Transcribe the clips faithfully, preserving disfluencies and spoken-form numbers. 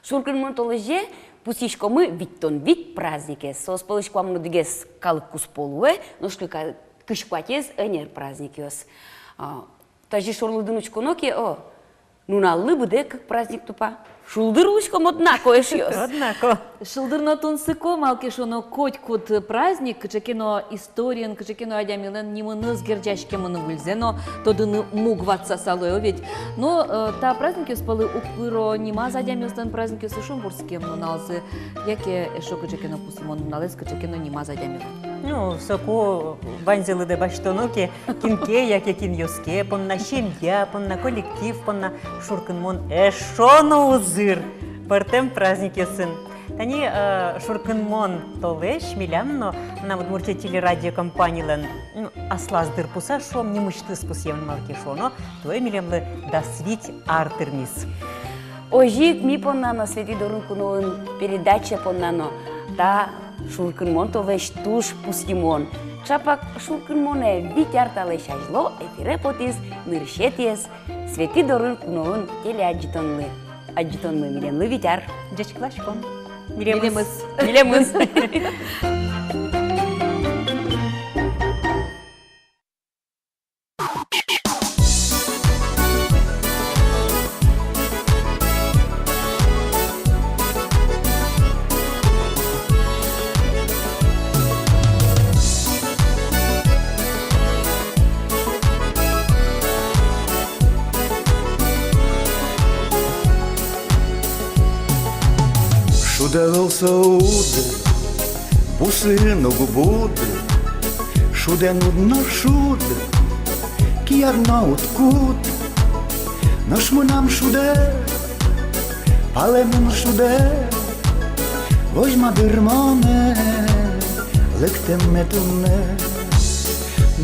Шуркынмон толэзе пусйиськомы витьтон вить праздникез. Соос пӧлысь куамын одӥгез калык куспо луэ, нош кык-, кызь куатез ӧнер праздникъёс. А, тазьы шорлыдын учконо ке, о, нуналлы быдэ кык праздник тупа. Шулдыр улӥськом, однако, эшъёс. Однако. Шулдыр но тунсыко, малы ке шуоно, котькуд праздник кыӵе ке но историен, кыӵе ке но адямилэн нимыныз герӟаськемын, выльзэ но тодыны муг ватсаса луэ ведь. Но, э, та праздникъёс пӧлы уг пыро нимаз адямиослэн праздникъёссы, шуом, вордскем нуналзы, яке эшшо кыӵе ке но пусйымон нуналэз кыӵе ке но нимаз адямилэн. Ну, соку ваньзэ лыдэ басьтоно ке, кин ке, яке кинъёс ке понна, семья понна, коллектив понна шуркынмон эшшо но узыр пӧртэм праздникъёсын. Тани, э, шуркынмон толэзь милям но, «Мынам Удмуртие» телерадиокомпанилэн, м, аслаз дыр пусаз, шуом, нимысьтыз пусъемын, малы ке шуоно, туэ милемлы дас вить ар тырмиз. Озьы ик ми понна но, «Светӥ дорын куноын» передача понна но та шуркынмон толэзь туж пусйымон. Чапак шуркынмонэ вить ар талэсь азьло эфире потӥз нырысетӥез «Светӥ дорын куноын» телеадӟытонлы. Адӟытонмы милемлы вить ар. Ӟечкыласьком. Милемыз. Милемыз. Милемыз. Шуд ӧвӧл со уд, бусын уг буд, шудэн уд но шуд, кияд но уд кут. Нош мынам шудэ, палэнын шудэ, возьма дыр монэ, лыктэмме туннэ.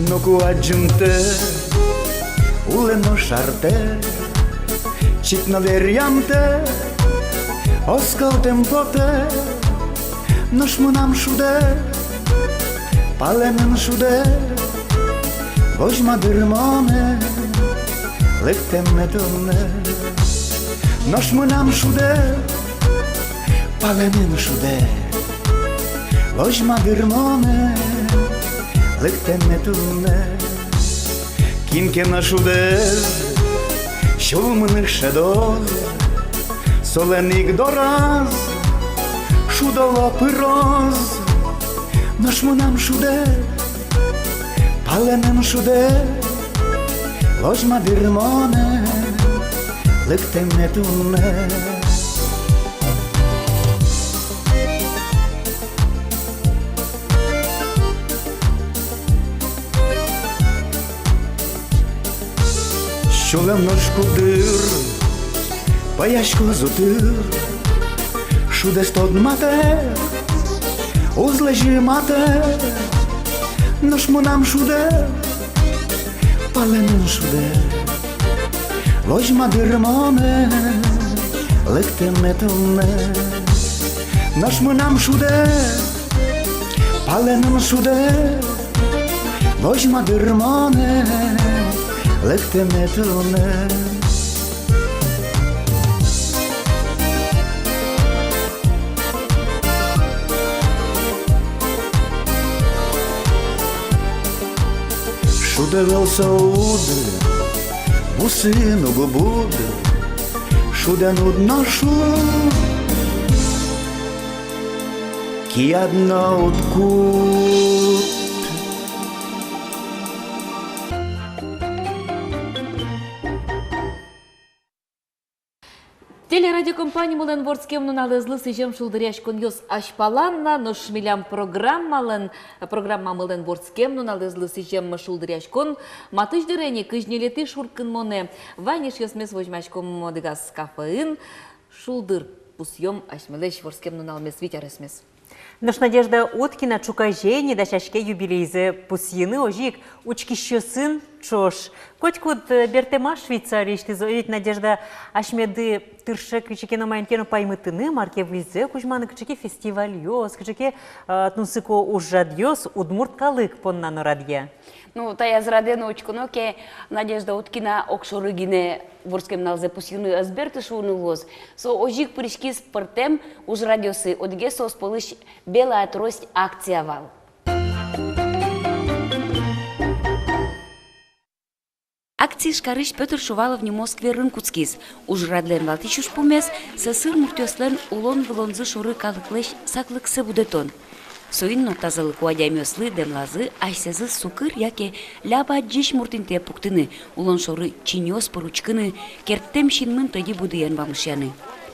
Ноку адӟымтэ, улэм но шартэ, чик но веръямтэ, оскалтэм потэ. Нош мынам шудэ, палэнын шудэ, возьма дыр монэ, лыктэмме туннэ. Нош мынам шудэ, палэнын шудэ, возьма дыр монэ, лыктэмме туннэ. Кин ке но шудэ, сюлмын ик шӧдоз, солэн ик дораз шуд оло пыроз. Нош мынам шудэ, палэнын шудэ, возьма дыр монэ, лыктэмме туннэ. Сюлэм нош кудыр, пӧяськоз утыр, шудэз тодматэ, уз лэзьы матэ. Нош мынам шудэ, палэнын шудэ, возьма дыр монэ, лыктэмме туннэ. Нош мынам шудэ, палэнын шудэ, возьма дыр монэ, лыктэмме туннэ. Шуд ӧвӧл со уд, бусын уг буд, шудэн уд но шуд, кияд но уд кут. Телерадиокомпанимылэн вордскем нуналэзлы сӥзем шулдыръяськонъёс азьпалан на, нош милям программалэн, программамылэн вордскем нуналэзлы сӥзем шулдыръяськон матысь дыре ини, кызь ньылетӥ шуркынмонэ. Вань эшъёсмес возьмаськом одӥгаз кафеын шулдыр пусъём асьмелэсь вордскем нуналмес, вить аресмес. Нош Надежда Уткина ӵуказе ини дасяське юбилейзэ пусйыны, озьы ик учкисьёсын ӵош. Котькуд, э, бертэмаз Швейцариысьтыз. Озьы ведь, Надежда, асьмеды тырше кыӵе ке но, маин ке но паймытыны, мар ке выльзэ кузьманы, кыӵе ке фестивальёс, кыӵе ке, э, тунсыко ужрадъёс удмурт калык понна но радъя. Ну, таяз радэ но учконо ке, Надежда Уткина огшоры гинэ вордскем нуналзэ пусйыны ӧз берты шуыны луоз. Со озьы ик пыриськиз пӧртэм ужрадъёсы, одӥгез соос пӧлысь «Белая трость» акция вал. Акция Ижкарысь Пётр Шувалов нимо скверын кутскиз. Ужрадлэн валтӥсь ужпумез — сӧсыр муртъёслэн улон-вылонзы шоры калыклэсь саклыксэ будэтон. Соин но тазалыко адямиослы дэмлазы асьсэзыз сукыр яке ляб адӟись мурт интые пуктыны, улон шоры чиньыос пыр учкыны, керттэм синмын тӧдьы будыен вамышъяны.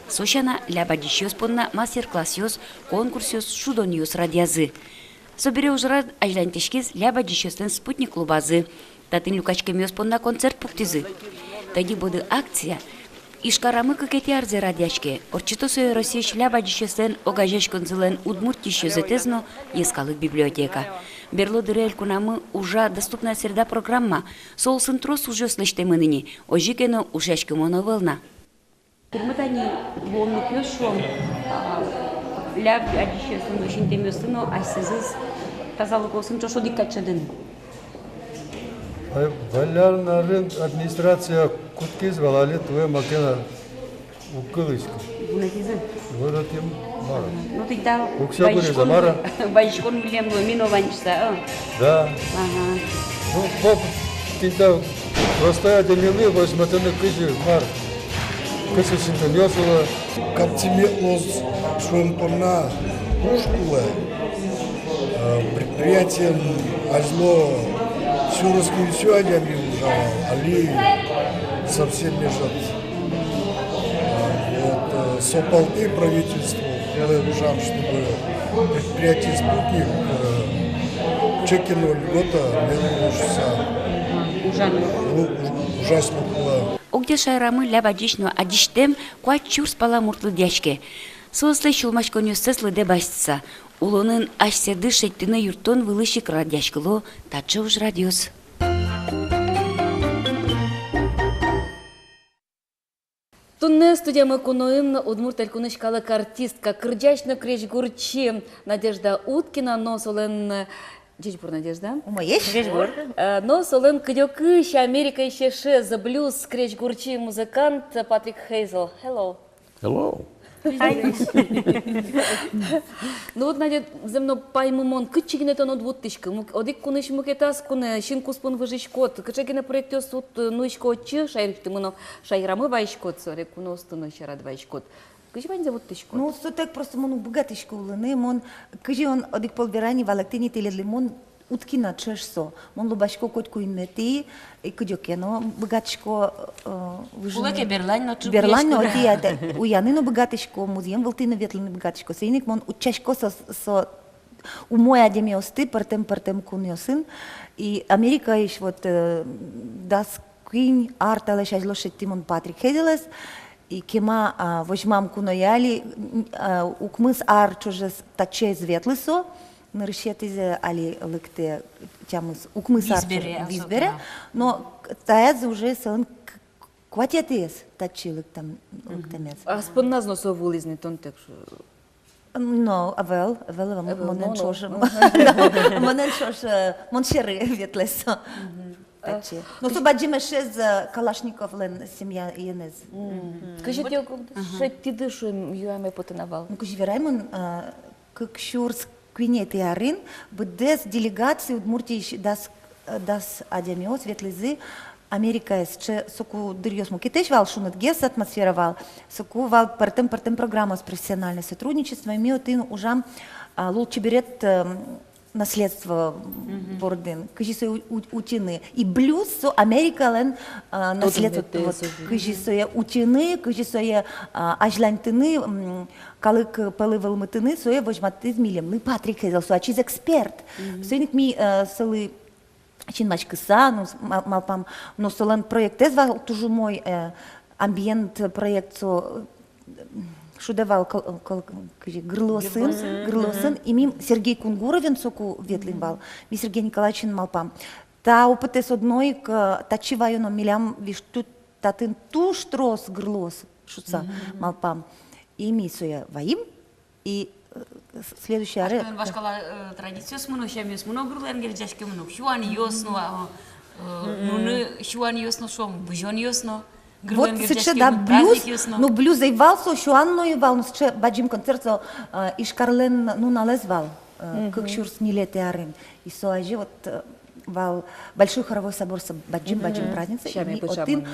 Со сяна, ляб адӟисьёс понна мастер-классъёс, конкурсъёс, шудонъёс радъязы. Собере ужрад азьланьтӥськиз ляб адӟисьёслэн «Спутник» клубазы. Татын люкаськемъёс понна концерт пуктӥзы. Тӧдьы буды акция Ижкарамы кыкетӥ арзэ радъяське. Ортчыто сое Россиысь ляб адӟисьёслэн огазеяськонзылэн Удмуртиысь ёзэтэз но йӧскалык библиотека. Берло дыре элькунамы ужа «Доступная среда» программа. Со улсын трос ужъёс лэсьтэмын ини, озьы ке но ушъяськымон ӧвӧл на. Тырмыт ини луонлыкъёс, шуом, а, ляб адӟисьёслы но, синтэмъёслы но асьсэзыз тазалыкосын ӵош одӥг кадь шӧдыны. Ва-, валлян арын администрация кутскиз вал, али туэ маке но уг кылӥськы. Вунэтӥзы? Вунэтӥм, мар. Ну, тӥни та уксё куризы, мар-а? Вазиськон вылэм луэ, ми но ваньмыз шуса, а? Да. Ага. Ну, вот, тӥни та простой адямилы возьматыны, кызьы, мар, кызьы синтэмъёс уло. Капчи мед луоз шуэм понна уж кулэ. Э, предприятиын азьло сюрес куинь сю адями ужало, али совсем мешат. Вот, э, со палты правительство кулэ ужам, чтобы предприятие «Спутник», э, чекин льгота мед луоз шуса. Ужан. Лу-, уж-, ужась луоз. Огъя шаерамы ляб адӟись но адӟисьтэм куать сюрс пала мурт лыдъяське. Соослэсь сюлмаськонъёссэс лыдэ басьтыса, улонын асьсэды шедьтыны юрттон вылысь ик радъяськыло таӵе ужрадъёс. Туннэ студиямы куноын Удмурт Элькунысь калык артистка, кырӟась но крезьгурчи Надежда Уткина но солэн, ӟечбур, Надежда. Умоесь. Ӟечбур. Э, но солэн кыдёкысь Америкаысь эше, the blues крезьгурчи, музыкант Патрик Хейзел. Hello. Hello. Ну вот, Надя, зэм но паймымон, кытчы гинэ тон уд вуттӥськы. Мук-, одӥг кунысь мукетаз кунэ, синкуспын выжиськод, кыӵе гинэ проектъёс уд, э, нуиськод отчы, шаерысьтымы но, шаерамы вайиськод, собере куноосты но сьӧрад вайиськод. Кызьы ваньзэ вуттӥськод? Ну, со так просто, мон уг быгатӥськы улыны, мон, кызьы мон одӥг пол верай ни, валэктӥ ни тӥледлы, мон Уткина ӵош со. Мон лобасько котьку инметӥ, и кыдёке но быгатӥсько, э, выжыны. Кулэ ке, берлань но ӵук. Берлань но, отӥ, ятэ, уяны но быгатӥсько, музъем вылтӥ но ветлыны быгатӥсько. Соин ик мон утчасько со, со умой адямиосты пӧртэм-пӧртэм кунъёсын. И Америкаысь вот, э, дас куинь ар талэсь азьло шедьтӥ мон Патрик Хейзелэз. И кема, а, возьмам куное али, м, а, укмыс ар ӵоже татчы ӧз ветлы со. Нырысетӥзэ али лыктэ тямыс, укмыс ар ӵоже, визьбере, визьбере. Но к-, таяз уже солэн к-, к-, куатетӥез татчы лыктам, лыктэмез. Ас понназ но со вуылӥз ни тонтэк шуо? Но, ӧвӧл, ӧвӧл, ӧвӧл, ӧвӧл, монэн но, но ӵош, монэн ӵош, э, мон сьӧры ветлэ со. Татчы. Но со бадӟым эшез, э, Калашниковлэн семьяеныз. Кызьы тӥ ог-огдэс шедьтӥды, шуэм, юаме потэ на вал. Ну, кызьы верай мон, э, кык сюрс куинетӥ арын быдэс делегация Удмуртиысь дас, э, дас адямиос ветлӥзы Америкаез. Ӵе соку дыръёс мукетэсь вал, шунытгес атмосфера вал. Соку вал пӧртэм-пӧртэм программаос, профессиональное сотрудничество. И ми отын ужам, а, лулчеберет, эм, наследство бордын, кызьы сое у-, у-, утьыны. И блюз со Америкалэн, а, наследство, вот, кызьы сое утьыны, кызьы сое, а, азьланьтыны, м, калык пӧлы вӧлмытыны, сое возьматӥз милемлы Патрик Хейзел, со ачиз эксперт. Соин ик ми, э, солы синмаськыса, ну, с-, ма-, малпам, но солэн проектэз вал туж умой, э, амбиент проект, со, э, шудэ вал кол-, кол-, кызьы, гырлыосын, гырлыосын, гырлыосын, и ми Сергей Кунгуровен соку ветлӥм вал. Ми Сергей Николаевичен малпам: Та опытэз одно ик, э, татчы ваёно, милям Вишту татын туж трос гырлыос шуыса малпам. И ми сое ваим, и, э, с-, следующий аре. Ачмелэн вашкала, э, традициос мыно, сямъёс мыно, гырлыен герӟаськемын но, сюанъёс но, а, э, нуны сюанъёс но, шуом, бызёнъёс но. Вот сыӵе, да, блюз, ну, блюз ӧй вал со, сюан но ӧй вал, но сыӵе бадӟым концерт со, э, Ижкарлэн нуналэз вал, э, кык сюрс ньылетӥ арын. И со азе вот, э, вал Большой хоровой собор со бадӟым, бадӟым праздниксэ, и отын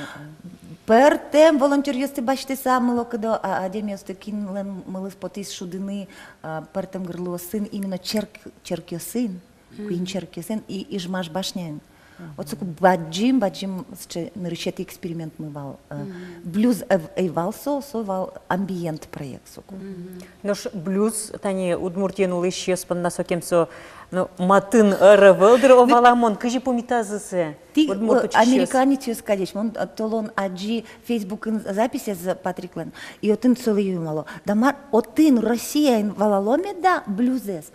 пӧртэм волонтёръёсты басьтыса, мылокыдо, а, адямиосты, кинлэн мылыз потӥз шудыны, а, пӧртэм гырлыосын, именно черк-, черкъёсын. Куинь черкъёсын и Ижмаш башняын. Вот соку бадӟым, бадӟым сыӵе нырысетӥ экспериментмы вал, э, блюз ӧй, ӧй вал со, со вал амбиент проект соку. Нош блюз тани Удмуртиын улӥсьёс понна сокем со, ну, матын ӧр ӧвӧл дыр, о, валамон, кызьы пумитазы сое удмурт, э, учкисьёс? Американецъёс кадесь, мон, э, толон адӟи Фейсбукын записез Патриклэн, и отын солы юамало. Да мар, отын, Россияын валало меда блюзэз?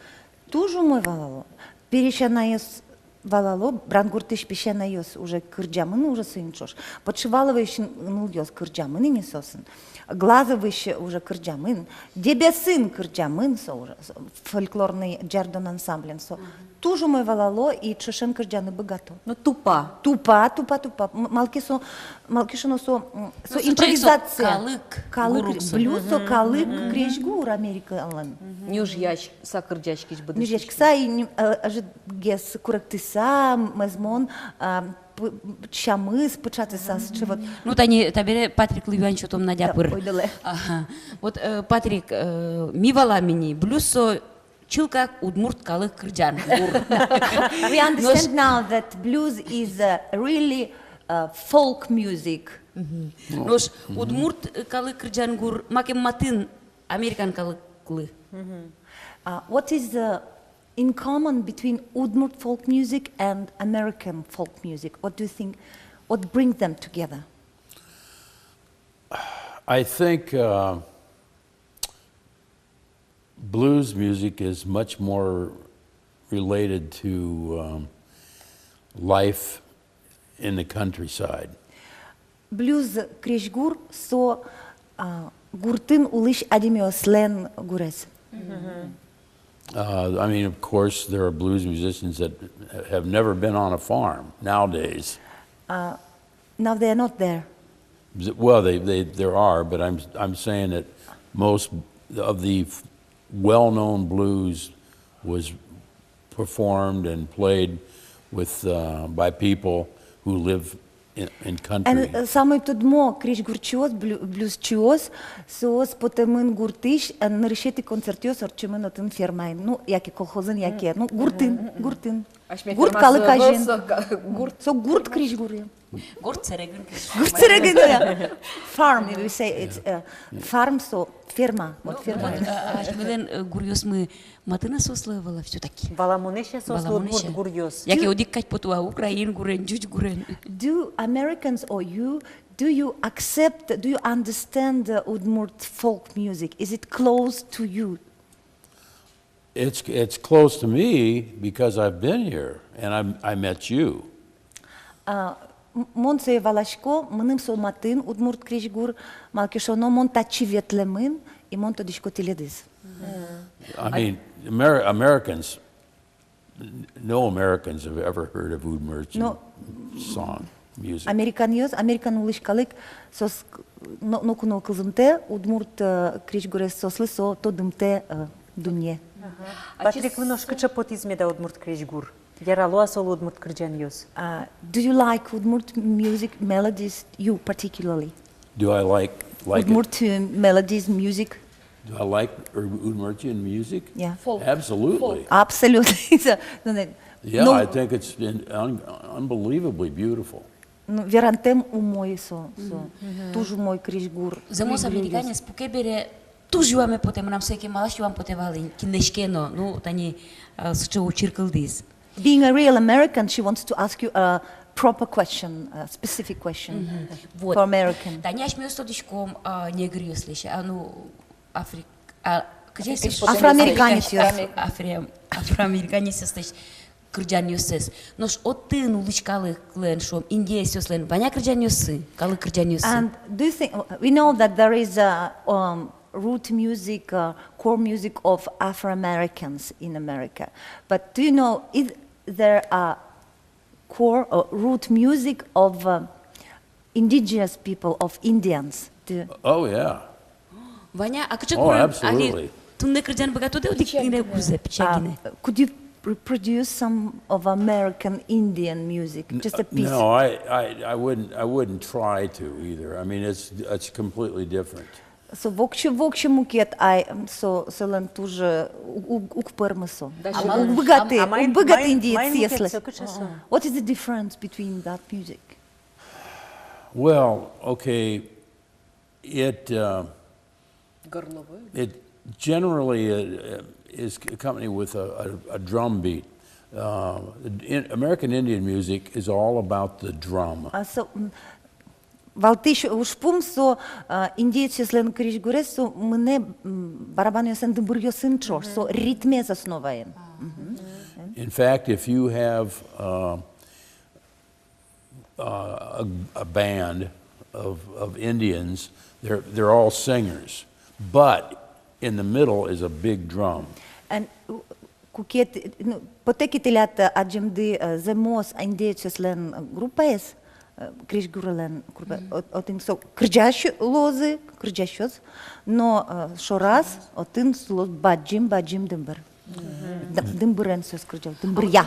Туж умой валало. Пересянайёс валало, Брангуртысь Песянайёс уже кырӟамын уже соин ӵош. Подшиваловысь нылъёс кырӟамын ини соосын. Глазовысь уже кырӟамын. Дебесын кырӟамын со уже. Со фольклорный «Ӟардон» ансамблен со. Туж умой валало и ӵошен кырӟаны быгато. Ну, тупа. Тупа, тупа, тупа. М-, малы ке со, малы ке шуоно со, м, со импровизация. Калык, калык гур ук со. Блюз со калык крезьгур Америкалэн. Нюжъяськ- Сакырӟаськись быдэс. Нюжъяськыса и ним-, э, ӧжытгес куректыса, мӧзмон, а, п-, сямыз пыӵатыса, сыӵе вот. Ну, тани табере Патриклы юан сётом на, дяпыр. Да, ойдолэ. Ага. Вот, э, Патрик, э, ми валам ини, блюз со чылкак удмурт калык кырӟан гур. We understand now that blues is, uh, really, uh, folk music. Нош удмурт, э, калык кырӟан гур макем матын американ калыклы. Uh, what is, uh, in common between Udmurt folk music and American folk music? What do you think? What brings them together? I think, uh, blues music is much more related to, um, life in the countryside. Блюз крезьгур со, а, гуртын улӥсь адямиослэн гурез. Uh, I mean, of course, there are blues musicians that have never been on a farm nowadays. А, now they are not there. Well, they, they, there are, but I'm, I'm saying that most of the f-, well-known blues was performed and played with, uh, by people who live in, in country. And, э, самой тодмо крезьгурчиос, блю-, блюзчиос, соос потэмын гуртысь, э, нырысетӥ концертъёс ортчемын отын фермаын, ну, яке колхозын, яке, ну, гуртын, гуртын. Гурт калык азьын. Со гурт крезьгур. Гурт сэрегын. Гурт сэрегын, я. Farm, we say it's, uh, farm, so ферма. Вот ферма. Вот, а, асьмелэн, э, гуръёсмы матын-а соослы, вала, всё-таки? Валамон-а соослы удмурт гуръёс? Яке одӥг кадь потэ-а украин гурен, ӟуч гурен? Do Americans or you, do you accept, do you understand the Udmurt folk music? Is it close to you? It's, it's close to me because I've been here and I'm, I met you. А, м-, мон сое валасько, мыным со матын удмурт крезьгур, малы ке шуоно мон татчы ветлэмын, и мон тодӥсько тӥледыз. I mean, Amer-, Americans, n-, no Americans have ever heard of Udmurtian song, music. Американъёс, Америкаын улӥсь калык, соос к-, но-, ноку но кылзымтэ удмурт, э, крезьгурез, соослы со тодымтэ, э, дунне. Ага. Патриклы нош кыӵе потӥз меда удмурт крезьгур? Ярало-а солы удмурт кырӟанъёс? Uh, do you like Udmurt music melodies, you particularly? Do I like, like it? Udmurt, uh, melodies, music? Do I like Ur-, Udmurtian music? Yeah. Folk. Absolutely. Folk. Absolutely. So, no, no, yeah, no. I think it's in-, un-, unbelievably beautiful. Ну, верантэм умой со, со. Мгм. Туж умой крезьгур. Зэмос, американец пуке бере туж юаме потэ, мынам сое кемалась юам потэ вал ини, кинлэсь ке но, ну, тани, а, сыӵе учыр кылдӥз. Being a real American, she wants to ask you a proper question, a specific question for American. Мгм. Вот. Тани асьмеос тодӥськом, а, негръёслэсь, а, ну, африк-, а, кызьы со? Афроамериканецъёс. Афри-, афроамериканецъёслэсь. кырӟанъёссэс. Нош отын улӥсь калыклэн, шуом, индеецъёслэн вань-а кырӟанъёссы, калык кырӟанъёссы? And do you think, we know that there is a, um, root music, uh, core music of Afro-Americans in America. But do you know, is there a core or root music of, uh, indigenous people, of Indians? Do Oh, yeah. Вань-а, а кыӵе курын али туннэ кырӟан быгатоды, одӥг гинэ гузэ, пичи гинэ? Uh, could you reproduce some of American Indian music? Just a piece. No, I, I, I wouldn't, I wouldn't try to either. I mean, it's, it's completely different. Со воксё, воксё мукет ай, м, со, солэн туж у-, у-, уг пӧрмы со. Уг быгаты, уг быгаты индеецъёслы. What is the difference between that music? Well, okay, it, uh, it generally, uh, is accompanied with a, a, a drum beat. Uh, in, American Indian music is all about the drum. А со, м, валтӥсь ужпум со, а, индеецъёслэн крезьгурез со мынэ, м, барабанъёслэн дымбыръёсын ӵош, со ритмез основаен. In fact, if you have, uh, uh, a, a band of, of Indians, they're, they're all singers, but in the middle is a big drum. And, uh, куке, ну, потэ ке тӥляд, э, адӟемды, э, зэмос индеецъёслэн группаез, э, крезьгурлэн группа, отын со кырӟась луозы, кырӟасьёс, но, э, шораз отын со луоз бадӟым, бадӟым дымбыр. Д-, дымбырен соос кырӟало, дымбыръя.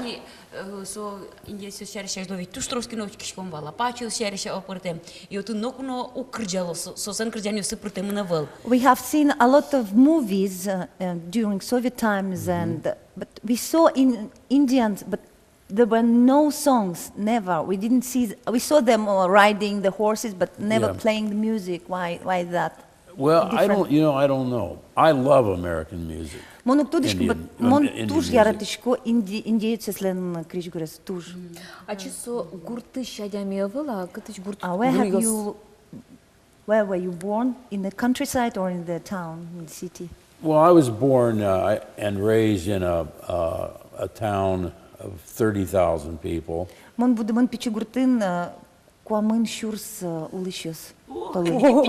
Со индеецъёс сярысь азьло ведь туж трос ке но учкиськом вал, апачиос сярысь пӧртэм. И отын ноку но уг кырӟало, со-, соослэн кырӟанъёссы пыртэмын ӧвӧл. We have seen a lot of movies, uh, uh, during Soviet times, and, uh, but we saw in Indians, but there were no songs, never. We didn't see, we saw them, uh, riding the horses, but never playing the music. Why, why is that? Well, I don't, you know, I don't know. I love American music. Мон уг тодӥськы, but мон туж яратӥсько инди-, индеецъёслэн крезьгурез, туж. Ачиз со гуртысь адями ӧвӧл-а, кытысь гурт? А where have you, where were you born? In the countryside or in the town, in the city? Well, I was born, uh, and raised in a, uh, a town of thirty thousand people. Мон будэмын пичи гуртын, э, куамын сюрс, э, улӥсьёс пӧлын.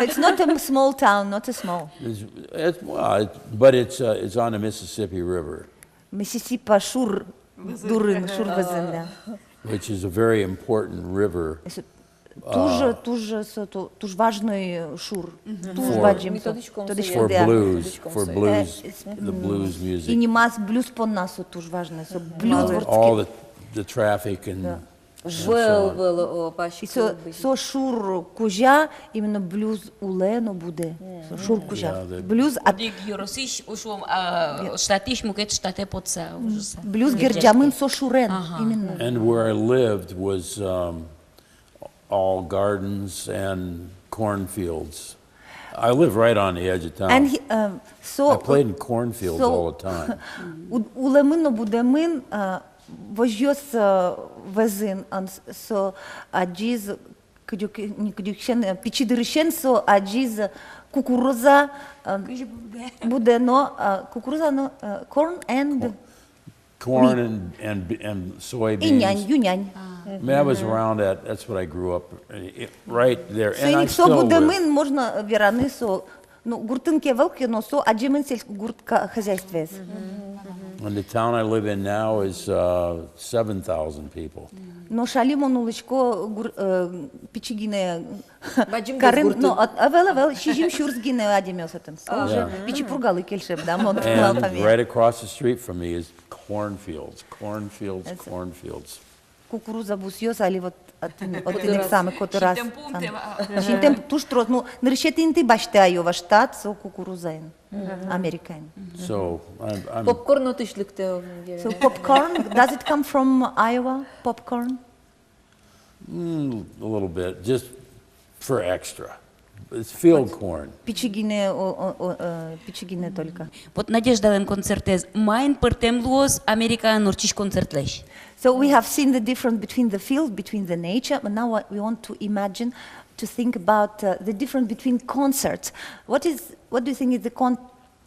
It's not a small town, not a small. It's, it's, well, it, but it's, uh, it's on the Mississippi River. Миссисипи шур дурын, шур вӧзын, да. Which is a very important river. Туж, туж, со ту-, туж важный шур. Туж бадӟым со. Тодӥськом, тодӥськом, for blues, for blues, the blues music. И нимаз блюз понна со туж важный, со блюз вордске. All the, the traffic and Вӧл, вӧл, о, паськыт. И со, со шур кузя именно блюз улэ но будэ. Со шур кузя. Блюз от- Одӥг ёросысь, ушуом, а, штатысь мукет штатэ потса ужаса. Блюз герӟамын со шурен, именно. And where I lived was, um, all gardens and cornfields. I live right on the edge of town. And he, um, so I played in cornfields all the time. У-, улэмын но будэмын, а, возьёс, а, вӧзын, ан-, со адӟиз кыдёк-, не кыдёкысен, а, пичи дырысен со адӟиз кукуруза, а, будэ но, а, кукуруза но, а, corn and Corn and, and, and soybeans. Иньнянь, юнянь. I mean, I was around that, that's what I grew up, eh, right there, and I still live. Соин ик со будэмын, можно вераны, со, ну, гуртын ке ӧвӧл ке но, со адӟемын сельскогурт ка-, хозяйствоез. And the town I live in now is, uh, seven thousand people. Нош али мон улӥсько гур-, э, пичи гинэ Карын, ну, ӧвӧл, ӧвӧл, сизьым сюрс гинэ адямиос отын. Пичи Пургалы кельшем, да, мон малпамея. And right across the street from me is cornfields, cornfields, cornfields. Кукуруза бусъёс али вот отын, отын ик самой котыраз. Синтэм пум, синтэм туж трос, ну, нырысетӥ интыын басьтэ Айова штат, со кукурузаен, Америкаен. So, I'm, I'm Попкорн отысь лыктэ. So, popcorn, does it come from Iowa? Popcorn? Mm, a little bit, just for extra. It's field corn. Пичи гинэ, о, о, о, э, пичи гинэ только. Вот Надеждалэн концертэз маин пӧртэм луоз Америкаын ортчись концертлэсь? So we have seen the difference between the field, between the nature, but now what we want to imagine, to think about, uh, the difference between concerts. What is, what do you think is the con-,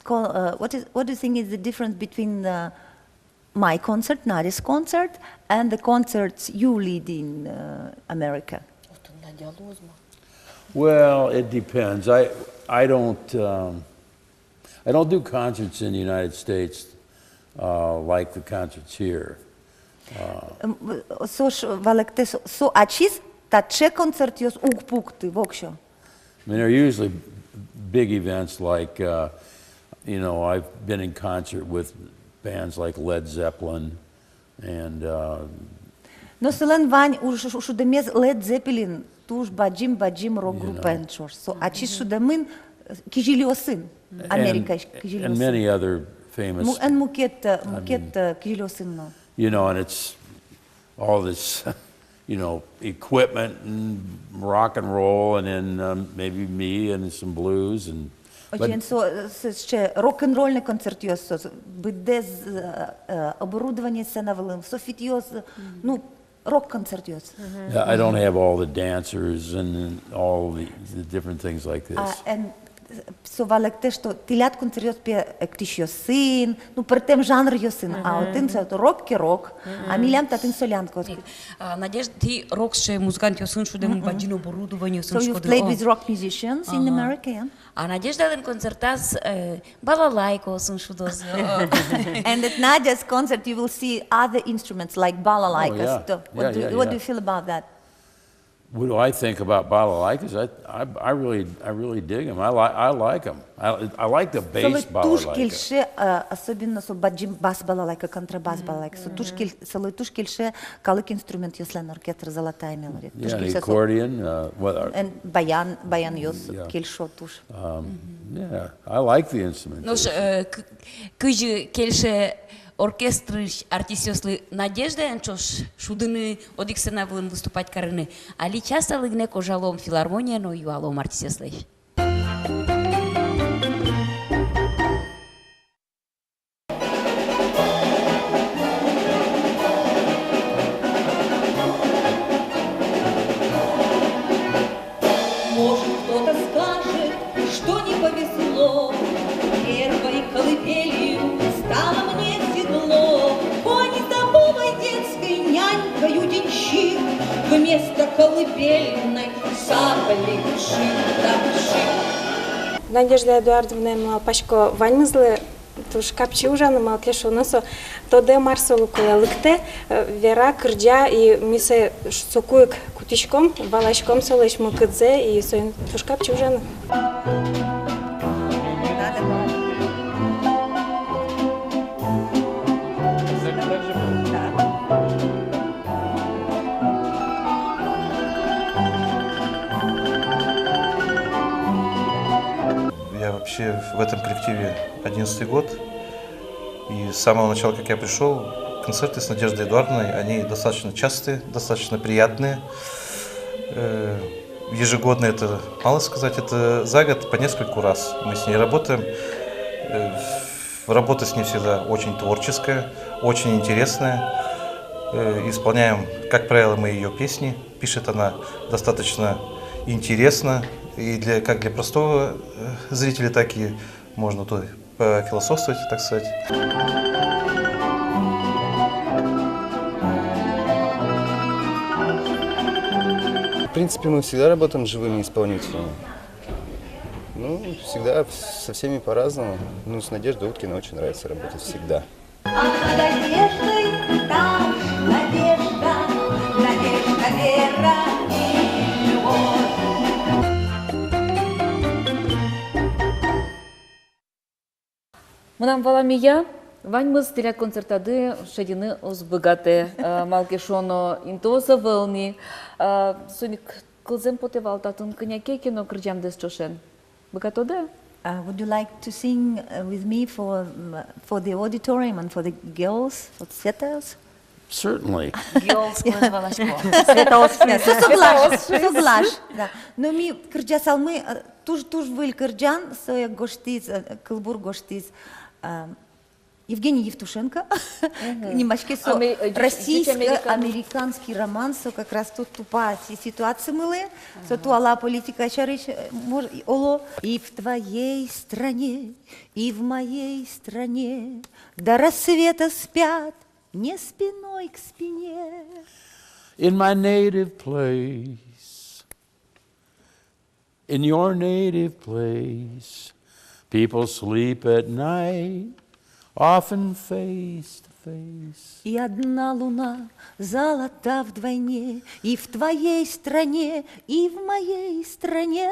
con-, uh, what is, what do you think is the difference between the my concert, Надя's concert, and the concerts you lead in uh, America? Отын Надя луоз ма? Well, it depends. I, I don't, um, I don't do concerts in the United States uh, like the concerts here. М, со ш-, валэктэ, со, со ачиз таӵе концертъёс уг пукты воксё. I mean, they're usually big events like, uh, you know, I've been in concert with bands like Led Zeppelin and, uh, Но солэн вань уж-, ш-, шудэмез Led Zeppelin, туж бадӟым, бадӟым рок-группаен ӵош. Со ачиз шудэмын э, кизилиосын, Америкаысь кизилиосын. And many other famous, Му-, эн мукет, э, мукет э, кизилиосын но. You know, and it's all this, you know, equipment and rock and roll, and then um, maybe me and some blues and. But Озьыен, со, э, с-, сыӵе рок-н-ролльный концертъёс, со, с-, быдэс э, э, оборудование сцена вылын, софитъёс, э, ну, рок-концертъёс. Yeah, I don't have all the dancers and all the, the different things like this. А, эн, со валэктэ, что тӥляд концертъёс пе эктӥсьёсын, ну, пӧртэм жанръёсын, а отын со рок ке рок, а милям татын солянка. А, Надежда, тӥ рок сыӵе музыкантъёсын шудэм, бадӟым оборудованиосын шудоды. So you've played with rock musicians in America, yeah? А Надеждалэн концертаз э, балалайкаосын шудозы. And at Nadia's concert you will see other instruments like balalaikas. Oh, yeah. So what do, what do you feel about that? What do I think about balalaikas? I, I, I really, I really dig them. I, li- I like them. I, I like the bass балалайка. Солы туж кельше, э, особенно со бадӟым бас балалайка, контрабас балалайка. Со туж кель-, солы туж кельше калык инструментъёслэн оркестр «Золотая мелодия». Туж кельше со. Yeah, the accordion, uh, what are- And баян, баянъёс кельшо туж. Um, yeah, I like the instrument. Нош э, к- кызьы кельше оркестрысь артистъёслы Надеждаен ӵош шудыны, одӥг сцена вылын выступать карыны, али часто лыгнэ кожалом филармоние но юалом артистъёслэсь. Может, кто-то скажет, что не повезло. Первой колыбелью стало мне седло. Кони за бубой детской, нянькою денщик. Вместо колыбельной сабли вшит да вшит. Надежда Эдуардовна, малпасько, ваньмызлы туж капчи ужаны, малы ке шуоно, со тодэ, мар солы кулэ, лыктэ, э, вера, кырӟа, и ми сое соку ик кутӥськом, валаськом солэсь мылкыдзэ, и соин туж капчи ужаны. Я вообще в этом коллективе одиннадцатый год. И с самого начала, как я пришёл, концерты с Надеждой Эдуардовной, они достаточно частые, достаточно приятные. Э, ежегодно это, мало сказать, это за год по нескольку раз мы с ней работаем. Э, в-, работа с ней всегда очень творческая, очень интересная. Э, исполняем, как правило, мы её песни. Пишет она достаточно интересно и для, как для простого э, зрителя, так и можно тут пофилософствовать, так сказать. В принципе, мы всегда работаем с живыми исполнителями. Ну, всегда в- со всеми по-разному. Ну, с Надеждой Уткиной очень нравится работать всегда. А над одеждой там надежда, надежда, вера и любовь. Мынам валамея, ваньмыз тӥляд концертады шедьыны уз быгатэ, э, малы ке шуоно интыос ӧвӧл ни. Э, соин ик кылзэм потэ вал татын кӧня ке кино кырӟамдэс ӵошен. Быгатоды-а? Uh, would you like to sing uh, with me for, um, for the auditorium and for the girls, for the светаос? Certainly. Геолс кылэз валасько. Светаос. Со соглаш, соглаш, да. Но ми кырӟасалмы, э, туж, туж выль кырӟан, сое гожтӥз, э, кылбур гожтӥз, э, Евгений Евтушенко. Нимаське со. Аме-, э, ӟуч-, российско-американский роман, со как раз тут тупа си-, ситуациямылы, со туала политика сярысь, э, мож-, и оло. И в твоей стране, и в моей стране до рассвета спят Не спиной к спине. In my native place, in your native place, people sleep at night, often face to face. И одна луна золота вдвойне, и в твоей стране, и в моей стране.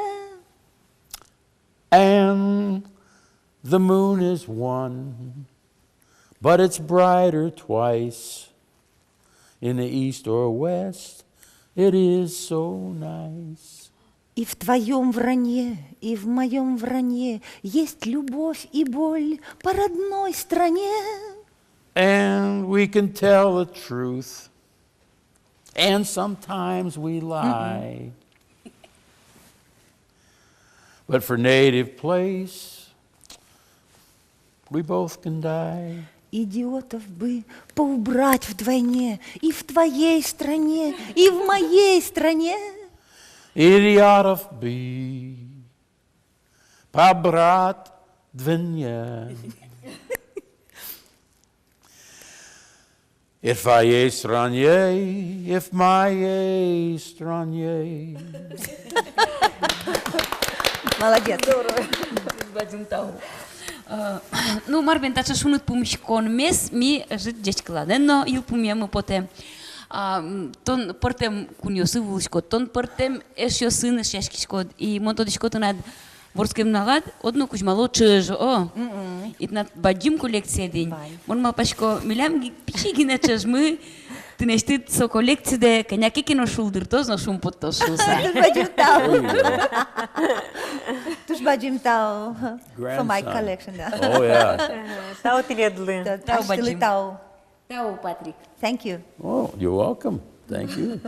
And the moon is one, but it's brighter twice. In the east or west, it is so nice. И в твоём вранье, и в моём вранье есть любовь и боль по родной стране. And we can tell the truth, and sometimes we lie. But for native place, we both can die. Идиотов бы поубрать вдвойне, и в твоей стране, и в моей стране. Идиотов бы побрать вдвойне. If I ей странней, if my ей странней. Молодец. Здорово. Бадӟым тау. Э, ну, мар бен, таӵе шуныт пумиськонмес ми ӧжыт ӟечкыланэн но йылпумъямы потэ. А, м, тон пӧртэм кунъёсы вуылӥськод, тон пӧртэм эшъёсын эшъяськиськод. И мон тодӥсько, тынад вордскем нуналад одно кузьмало ӵӧж, о. Мгм. И тынад бадӟым коллекциед ини. Вань. Мон малпасько, милям ги-, пичи гинэ ӵӧжмы тынэсьтыд со коллекцидэ кӧня ке но шулдыртоз но шумпоттоз шуыса. Туж бадӟым тау. Туж бадӟым тау. For my Grandson. Collection, да. Oh, yeah. Ага, тау тӥледлы. Та-, тау, асьтэлы бадӟым тау. Тау, Патрик. Thank you. Oh, you're welcome. Thank you.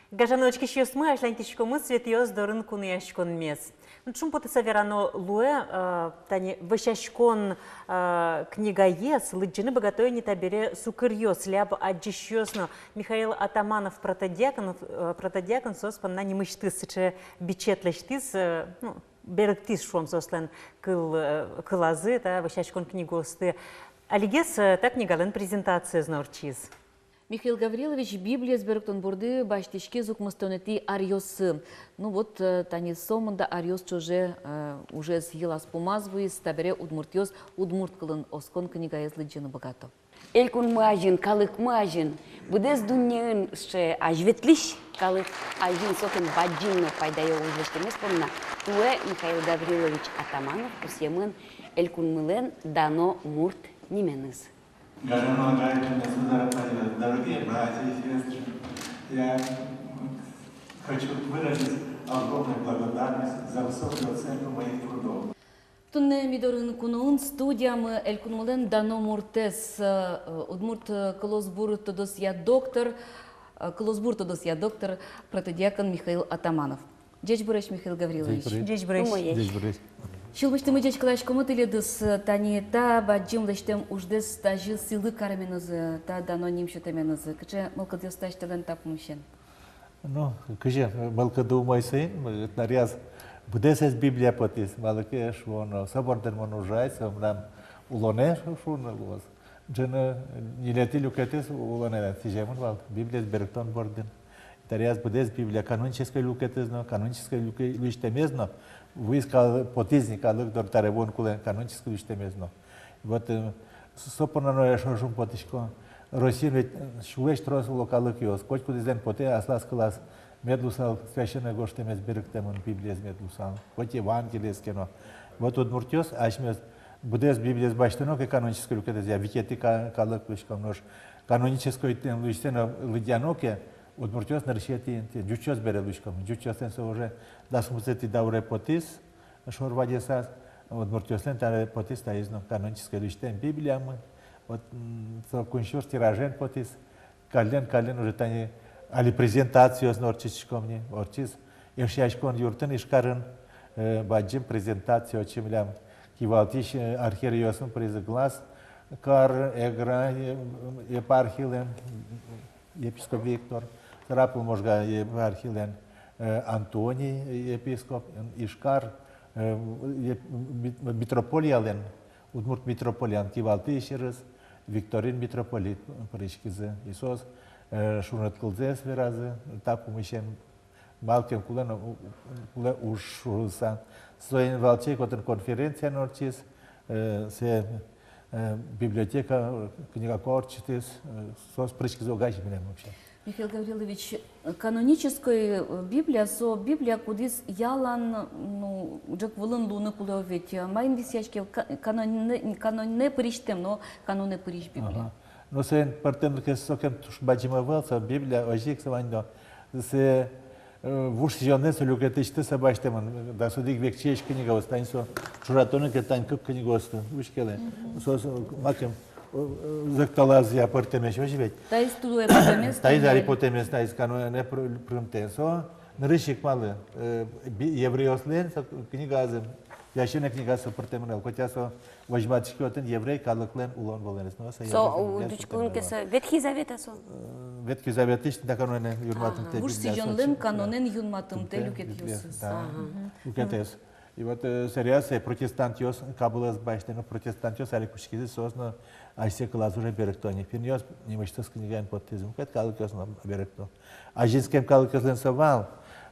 Гажано учкисьёсмы, азьланьтӥськомы «Светъёс дорын» кунояськонмес. Ну, шумпотыса верано луэ, э, тани вӧсяськон, э, книгаез лыдӟыны быгато ини табере сукыръёс, ляб адӟисьёс но. Михаил Атаманов, протодиакон, э, протодиакон, соос понна нимысьтыз сыӵе бичет лэсьтӥз, э, ну, берыктӥз, шуом, соослэн кыл, э, кылазы та вӧсяськон книгаосты. Алигес, э, та книгалэн презентациез но ортчиз. Михаил Гаврилович Библиез берыктон борды басьтӥськиз укмыстонэтӥ аръёсы. Ну вот, э, тани сомында аръёс ӵоже, э, ужез йылаз-пумаз вуиз, табере удмуртъёс удмурт кылын оскон книгаез лыдӟыны быгато. Элькунмы азьын, калыкмы азьын, быдэс дуннеын сыӵе азьветлӥсь калык азьын, сокем бадӟым но пайдаё уж лэсьтэмез понна туэ Михаил Гаврилович Атаманов пусъемын Элькунмылэн дано мурт нименыз. Гажано агай, дорогие братья и сестры, я хочу выразить огромную благодарность за высокую оценку моих трудов. Туннэ ми дорын куноын студиямы Элькунмылэн дано муртэз, э, удмурт, э, кылосбур тодосъя доктор, э, кылосбур тодосъя доктор, протодиакон Михаил Атаманов. Ӟечбуресь, Михаил Гаврилович. Ӟечбуресь. Ӟечбуресь. Ӟечбуресь. Сюлмысьтымы ӟечкыласькомы тӥледыз, э, тани та бадӟым лэсьтэм уждэс тазьы сӥлы каременызы, та дано ним сётэменызы. Кыӵе мылкыдъёс асьтэлэн та пумысен? Ну, кызьы, мылкыды умой соин, м, ытнаряз быдэсэз Библия потӥз, малы ке шуоно, со бордын мон ужай, со мынам улонэ шу-, шуыны луоз. Ӝыны ньылетӥ люкетэз улонэ сӥземын вал Библиез берыктон бордын. Ытнаряз быдэс Библия, канонической люкетэз но, канонической люке-, лэсьтэмез но, вуиз кал-, потӥз ни калык доры, табере вуон кулэ канонической лэсьтэмез но. Вот, э, с-, со понна но эшшо шумпотӥсько. Россиын ведь, э, сюлэсь трос уло калыкъёс. Котькудӥзлэн потэ аслаз кылаз мед луысал священной гожтэмез берыктэмын, Библиез мед луысал. Хоть Евангелиез ке но. Вот удмуртъёс асьмеос быдэс Библиез басьтоно ке, канонической люкетэз, я витетӥ ка-, калык луиськом, нош канонической тӥни луисьсэ но лыдъяно ке, удмуртъёс нырысетӥ интые, ӟучъёс бере луиськом. Ӟучъёслэн со уже дас укмысэтӥ дауре потӥз, шор вадесаз, удмуртъёслэн табере потӥз таиз но канонической лэсьтэм Библиямы. Вот, м, со куинь сюрс тиражен потӥз. Каллен, каллен уже тани али презентациос но ортчытӥськом ни, ортчиз Эшъяськон юртын Ижкарын, э, бадӟым презентация, отчы милям кивалтӥсь, э, архиерейёсын пыризы Глаз кар, Эгра, э, епархилэн епископ Виктор, Сарапул-Можга епархилэн, э, Антоний епископ, м, Ижкар, Э, е-, мит-, митрополиялэн, удмурт митрополиялэн кивалтӥсь сьӧрыз Викторин митрополит пыриськизы. И соос, э, шуныт кылзэс веразы, та пумысен малы ке кулэ но, у-, кулэ уж шуыса. Соин валче ик отын конференция но ортчиз, э, сое, э, библиотека, книга куартӥсьтыз, э, соос пыриськизы огазьы милем вообще. Михаил Гаврилович, канонической, э, Библия, со Библия, кудӥз ялан, ну, ӝӧк вылын луыны кулэ ведь. Маин висъяське ка-, канонэ, канонэ пырисьтэм но канонэ пырись Библия? Ага. Ну, соин пӧртэмлыкез сокем туж бадӟым ӧвӧл, со Библия, озьы ик со вань но. Сое, э, вуж сӥзёнлэн со люкетысьтыз со басьтэмын, дас одӥг векчи книгаос, тани со ӵошатоно ке, тани кык книгаосты, учкелэ. Мгм. Соос, э, макем, э, э, зӧкталазы-а пӧртэмесь, озьы ведь. Таиз туэ потэмез, таиз али потэмез, таиз канонэ пыр-, пырымтэ. Со нырысь ик малы, э, би-, еврейёслэн со книгаязы, священной книгаязы со пыртэмын ӧвӧл, хотя со возьматӥське отын еврей калыклэн улон-вылонэз. Но со, со еврей у-, книгаязы дучкылын пыртэмын ӧвӧл. Ке со Ветхий Заветаз со? Э, Ветхий Заветысь, да, канонэн юнматымтэ. Ага. Вуж Библия, сӥзёнлэн, со, канонэн юнматымтэ, юнматымтэ люкетъёсыз. Да. Ага. Люкетэз. И вот, э, сэрияз, э, протестантъёс кабылэз басьтэ, но протестантъёс али кутскизы, соос но асьсэ кылаз уже берыкто ни. Финнъёс нимысьтыз книгаен поттӥзы, мукет калыкъёс но берыкто. Азинскем калыкъёслэн со вал,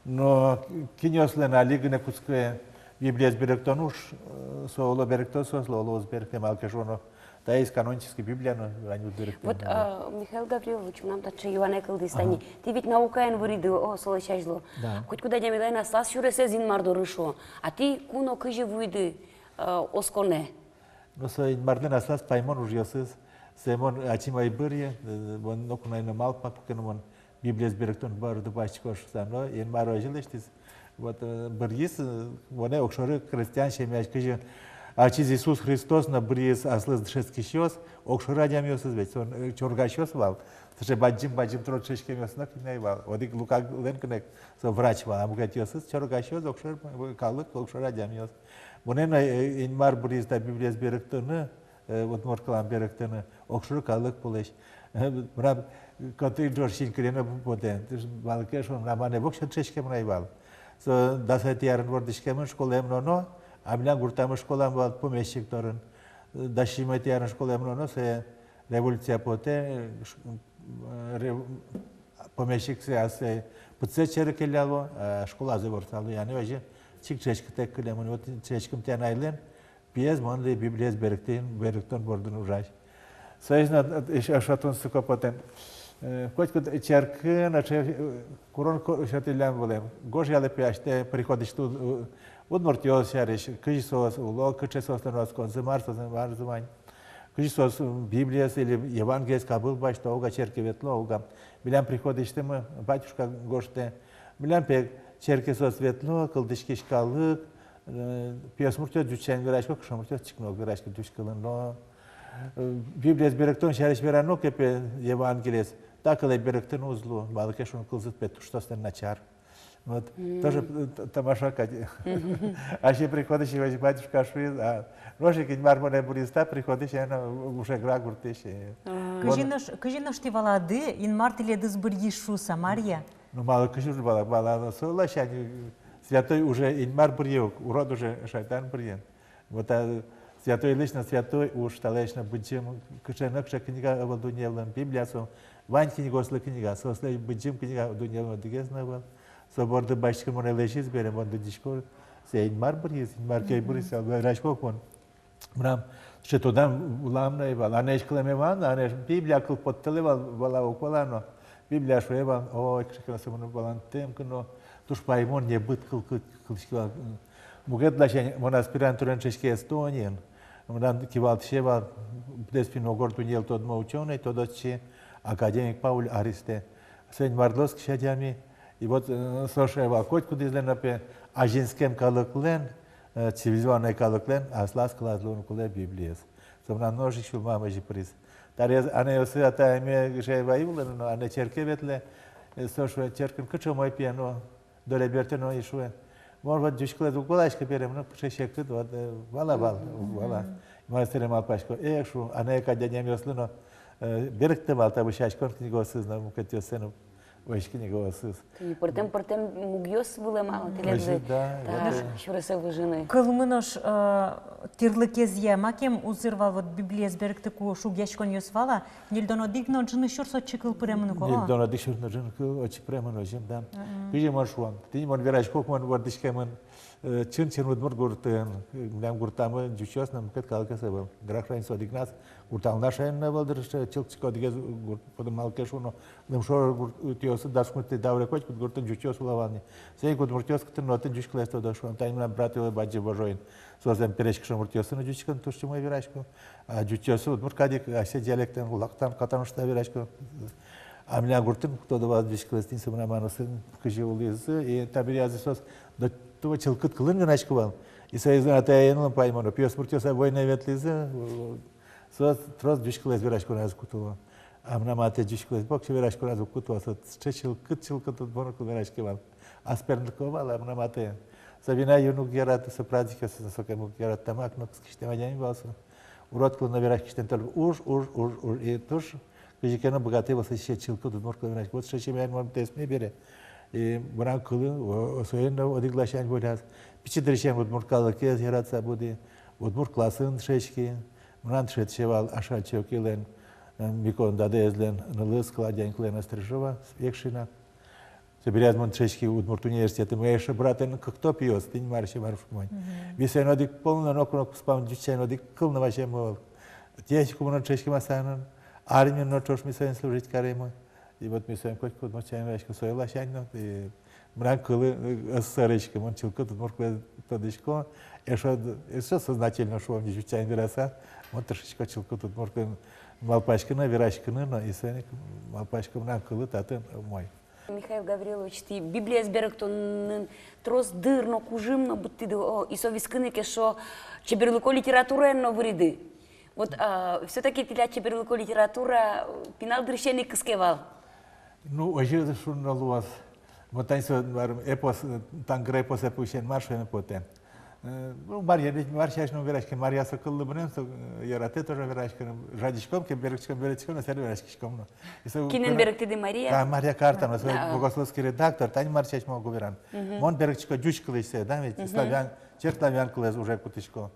но кинъёслэн али гинэ кутске Библиез берыктон уж, э, со оло берыкто, соослы оло уз берыкты, малы ке шуоно, таиз канонической Библия но вань уд берыкты. Вот, а, Михаил Гаврилович, мынам таӵе юанэ кылдӥз тани. Ага. Тӥ ведь наукаен выриды, о, солэсь азьло. Да. Котькуд адямилэн аслаз сюресэз Инмар доры, шуо. А тӥ куно кызьы вуиды, э, осконэ? Ну, со Инмарлэн аслаз паймон ужъёсыз. Сое мон ачим ӧй быръы, э, мон ноку но ӧй но малпа, куке но мон Библиез берыктон борды басьтӥсько шуыса, но Инмар озьы лэсьтӥз. Вот, э, быръиз, э, монэ огшоры крестьян семьяысь, кызьы ачиз Иисус Христос но быръиз аслыз дышетскисьёс, огшоры адямиосыз ведь, со, э, чорыгасьёс вал. Сыӵе бадӟым-бадӟым трос дышетскемъёс но кин ӧй вал. Одӥг Лукалэн гинэ, со врач вал, а мукетъёсыз чорыгасьёс, огшоры, э, калык, огшоры адямиос. Монэ но, э, Инмар быръиз та Библиез берыктыны, э, удмурт кылам берыктыны, огшоры калык пӧлысь. Э, мынам котыр ӝож синкыре но потэ, малы ке шуоно, мынам анай воксё дышетскемын ӧй вал. Со дасэтӥ арын вордӥськемын, школаын мыноно, а милям гуртамы школа вал помещик дорын. Дас сизьыметӥ арын школаын мыноно, сое революция потэ, ш-, э, рев-, помещик сое ассэ пытсэт сьӧры келяло, э, школазэ ворсало, яны озьы чик дышетскытэк кылемын. Вот дышетскымтэ анайлэн пиез мон луи Библиез берыктӥ-, берыктон бордын ужась. Соиз но, э, эшшо тунсыко потэ. Э, котькуд черкын, э, курон ко-, сётӥллям вылэм. Гожъялэ, пе, асьтэ приходысьтыд, э, удмуртъёс сярысь, кызьы соос уло, кыӵе соослэн осконзы, мар соослэн, мар соослэн вань. Кызьы соос, м, Библиез или Евангелиез кабыл басьто, уг-а, черке ветло, уг-а. Милям приходысьтымы батюшка гожтэ. Милям, пе, черке соос ветло, кылзӥськись калык, э, пиосмуртъёс ӟуч сямен верасько, кышномуртъёс чик но уг вераськы ӟуч кылын но. Э, Библиез берыктон сярысь верано ке, пе, Евангелиез, та кылэ берыктыны уз лу, малы ке шуоно кылзыт, пе, туж соослэн начар. Вот, тоже, э, т-, тамаша кадь. Асе приходысь вазь батюшка шуиз, а, нош ик Инмар монэ быръиз та приходысь, а, но, Ушегра гуртысь, э. Кызьы нош, кызьы нош тӥ валады, Инмар тӥледыз быръиз шуыса, Марья? Ну, малы кызьы уж вала, вала, но со ласянь, святой уже Инмар быръе ук, урод уже шайтан быръе. Вот, а, святой лэсь но святой уж, талэсь но быдӟым, кыӵе но кыӵе книга ӧвӧл дунне вылын, Библия со, вань книгаослы книга, соослы быдӟым книга дунне вылын одӥгез но ӧвӧл. Со борды басьтӥськыны монэ лэзиз бере, мон дунъясько, сое Инмар быръиз, Инмар ке ӧй быръиз, со верасько ук мон. Мынам сыӵе тодам вылам но ӧй вал, анэсь кылэме вал но, анэсь Библия кыл поттылэ вал, вала ук вала но, Библия шуэ вал, ой, кыӵе ке но со мыным валантэм ке но, туж паймон, небыт кыл, кыл, кылӥське вал. Мукет ласянь, мон аспирантураын дышетски Эстониын, мынам кивалтӥсе вал, быдэс финн-угор дуннелы тодмо учёный, тодосчи, академик Пауль Аристэ. Со Инмарлы оскись адями. И вот, э, со шуэ вал, котькудӥзлэн, пе, азинскем калыклэн, э, цивилизованной калыклэн аслаз кылаз луыны кулэ Библиез. Со мынам нош ик сюлмам озьы пыриз. Табере анайёсы, атайёсы гыжевай улын, но анай черке ветлэ, э, со шуэ, черкын кыӵе умой пияно, доры бертэ но и шуэ. Мон вот ӟуч кылэз уг валаськы бере, мыным кыӵе секыт, вот, э, вала, вал, уг вала. Мон сыре малпасько, эх, шуо, анай кадь адямиослы но, э, берыктэ вал та вӧсяськон книгаосыз но, мукетъёссэ но. Пӧсь книгаосыз. Тӥни пӧртэм-пӧртэм мугъёс вылэм-а тӥледлы, озьы, да, та вот, э, сюресэ выжыны? Кылмы нош, э, тӥрлыкезъя макем узыр вал, вот Библиез берыктыку шугъяськонъёс вал-а, ньыльдон одӥг но ӝыны сюрс отчы кыл пыремын ук, о? Ньыльдон одӥг сюрс но ӝыны кыл отчы пыремын, озьы, да. Мгм. Кызьы мон шуом, тӥни мон верасько ук, мон вордӥськемын, э, чын-чын удмурт гуртын, э, милям гуртамы ӟучъёс но мукет калыкъёс ӧвӧл. Грах шаин со одӥгназ, гуртамы но шаин но ӧвӧл дыр, э, чылкытчик одӥгез гурт, потом малы ке шуоно, лымшор гуртъёсы, дас куинетӥ дауръя котькуд гуртын ӟучъёс уло вал ни. Соин ик удмуртъёс кытын но, отын ӟуч кылэз тодо шуо. Тани мынам брат улэ Бадӟым Вожоын. Со зэм пересь кышномуртъёсын но ӟуч кылын туж умой вераське. А ӟучъёсы удмурт кадь ик асьсэ диалектэн лактан-катан ушта верасько. А милям гуртын тодо вал ӟуч кылэз, тӥни со мынам аносын кызьы улӥзы, и табере азьло соос до того чылкыт кылын верасько вал. И соизлэн атаен но паймоно, пиосмуртъёс войнае ветлӥзы, соос трос ӟуч кылэз вераськоназы кутыло. А мынам атае ӟуч кылэз покчи вераськоназы уг кутыло, со сыӵе чылкыт-чылкыт удмурт кылын вераське вал. Аспӧртэмлыко вал, а мынам атае. Со вина юыны уг яраты, со праздникъёсы сокем уг яраты, тамак но кыскисьтэм адями вал со. Урод кылын но вераськисьтэм, только уж, уж, уж, уж. И туж кызьы ке но быгатэ вал сыӵе чылкыт удмурт кылын вераськыны. Вот сыӵе семьяын мон пӧртэммы бере. И мынам кылы, о, о, соин но одӥг ласянь выльаз. Пичи дырысен удмурт калыкез яратыса буди, удмурт классын дышетски. Мынам дышетӥсе вал Ашальчи Окилэн, э, Микоян дадэезлэн нылыз, Клавдия Николаевна Стрижова, Экшина. Собере мон дышетски удмурт университетын, мынам эшшо братэн кыкто пиос, тӥни Марья, Марья шуом ай. Мгм. Висен одӥг пол но, ноку но куспам ӟуч сямен одӥг кыл но вазем ӧвӧл. Техникумын но дышетским, Асанын, армиын но ӵош ми соин служить карим. И вот ми соин котькуд мар сямен вераськом, со ласянь но, и мынам кылы, э, ӧз сӧриськы, мон чылкыт удмурт кылэз тодӥсько, эшшо, эшшо сознательно, шуом, ӟуч сямен вераса, мон тыршисько чылкыт удмурт кылын малпаськыны, вераськыны но, и соин ик малпасько, мынам кылы татын умой. Михаил Гаврилович, тӥ Библиез берыктонын трос дыр но, кужым но быдтӥды, о, и со вискын ик эшшо чеберлыко литератураен но выриды. Вот, а, всё-таки тӥляд чеберлыко литература, э, пинал дырысен ик кыске вал. Ну, озьы шуыны луоз. Вот тани со, мар, эпос, э, «Тангыр» эпосэ пуксен мар шуэме потэ. Э, ну, Марья ведь, Марья сярысь но вераське, Марья со кыллы быдэ, со, э, яратэ тоже вераськыны, жадиськом ке, берыктӥськом, берыктӥськом но, сэре вераськиськом но. И со... Кинэн берыктӥды, Марья? Да, Марья Картановна, со... Да. Богословский редактор, тани Марья сярысь мон уг вераны. Мгм. Мон берыктӥсько ӟуч кылысьсэ, да, ведь, мгм, славян, черк славян кылэз уже кутӥсько.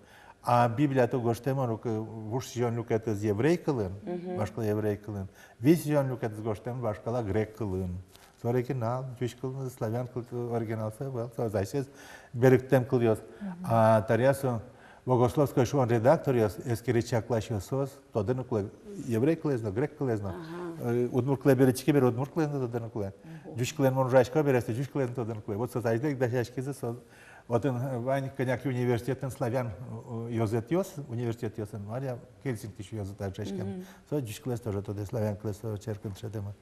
А Библиятӥ гожтэмын ук, э, вуж сӥзён люкетэз еврей кылын, мгм, вашкала еврей кылын, вить сӥзён люкетэз гожтэмын вашкала грек кылын. Со оригинал, ӟуч кылын, славян кыл, оригинал со ӧвӧл, со асьсэос берыктэм кылъёс. Мгм. А табере со богословской шуон редакторъёс, эскере чакласьёс, соос тодыны кулэ еврей кылэз но, грек кылэз но. Ага. Э, удмурт кылэ берытске бере, удмурт кылэз но тодыны кулэ. Мгм. Ӟуч кылэн мон ужасько бере, со ӟуч кылэз но тодыны кулэ. Вот соос азьло ик дасяськизы, соос отын, э, вань кӧня ке университетын славян, э, ёзэтъёс, университетъёсын, Марья, Хельсинкиысь ёзэт дасяськем. Мгм. Со ӟуч кылэз тоже тодэ, славян кылэз тоже черкын дышетэмын.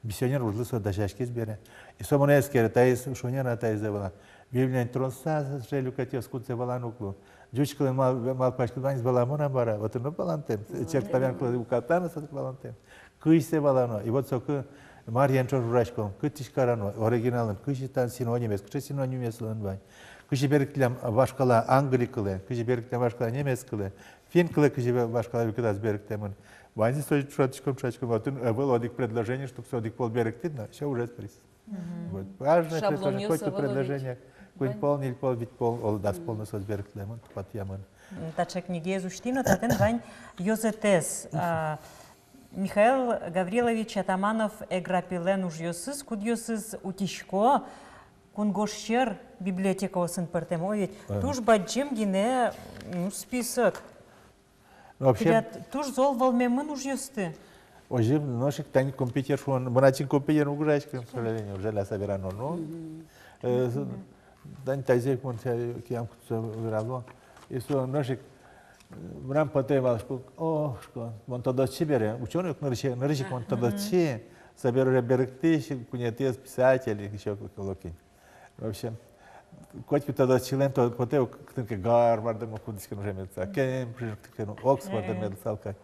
Миссионер ужлы со дасяськиз бере. И со монэ эскере, таиз шонер-а, таиз-а вал-а. Библиын трос сыӵе люкетъёс, кудзэ валаны уг лу. Ӟуч кылын мал-, малпаськод, ваньзэ валамон-а, мар-а, отын но валантэм. Мгм. Черк славян кылэз уката но, соос валантэм. Кызьы сое валано. И вот соку Марьяен ӵош ужаськом, кытысь кароно, оригиналын, кызьы татын синонимъёс, кыӵе синонимъёс солэн вань. Кызьы берыктӥллям вашкала англи кылэ, кызьы берыктӥллям вашкала немец кылэ, финн кылэ кызьы ва-, вашкала люкетаз берыктэмын. Ваньзэ сое ӵошатӥськом, ӵошатӥськом, отын ӧвӧл одӥг предложение, чтоб со одӥг пол берыктӥд но, всё, ужез пыриз. Мгм. Вот. Важное предложение, шаблонъёс ӧвӧл ведь. Куинь пол, ньыль пол, вить пол, оло дас пол но соос берыктэмын, тупатъямын. М, таӵе книгаез усьтӥ но, татын вань ёзэтэз. А, Михаил Гаврилович Атаманов Эграпилэн ужъёсыз, кудъёсыз утисько, кунгож сьӧр библиотекаосын пӧртэм. Ой, ведь, ага, туж бадӟым гинэ, ну, список. Ну, вообще, тӥляд туж зол вӧлмемын ужъёсты. Озьы, нош ик тани компьютер шуон, мынам ачим компьютер уг ужаськы, к сожалению, жаляса верано, ну. Мгм. Э, с-, тани тазьы ик мон сое киям кутса верало. И со, нош ик, э, мынам потэ вал, шуко, о, шуко, мон тодосчи бере, учёный ук нырысь, нырысь ик мон тодосчи, собере уже берыктӥсь, куинетӥез писатель, ещё ку-, кулэ кин. В общем, котькуд тодосчилэн то-, потэ ук, кытын ке Гарвардын но кутскыны уже медса, Кембриджын кутскыны, Оксфордын медсал кадь.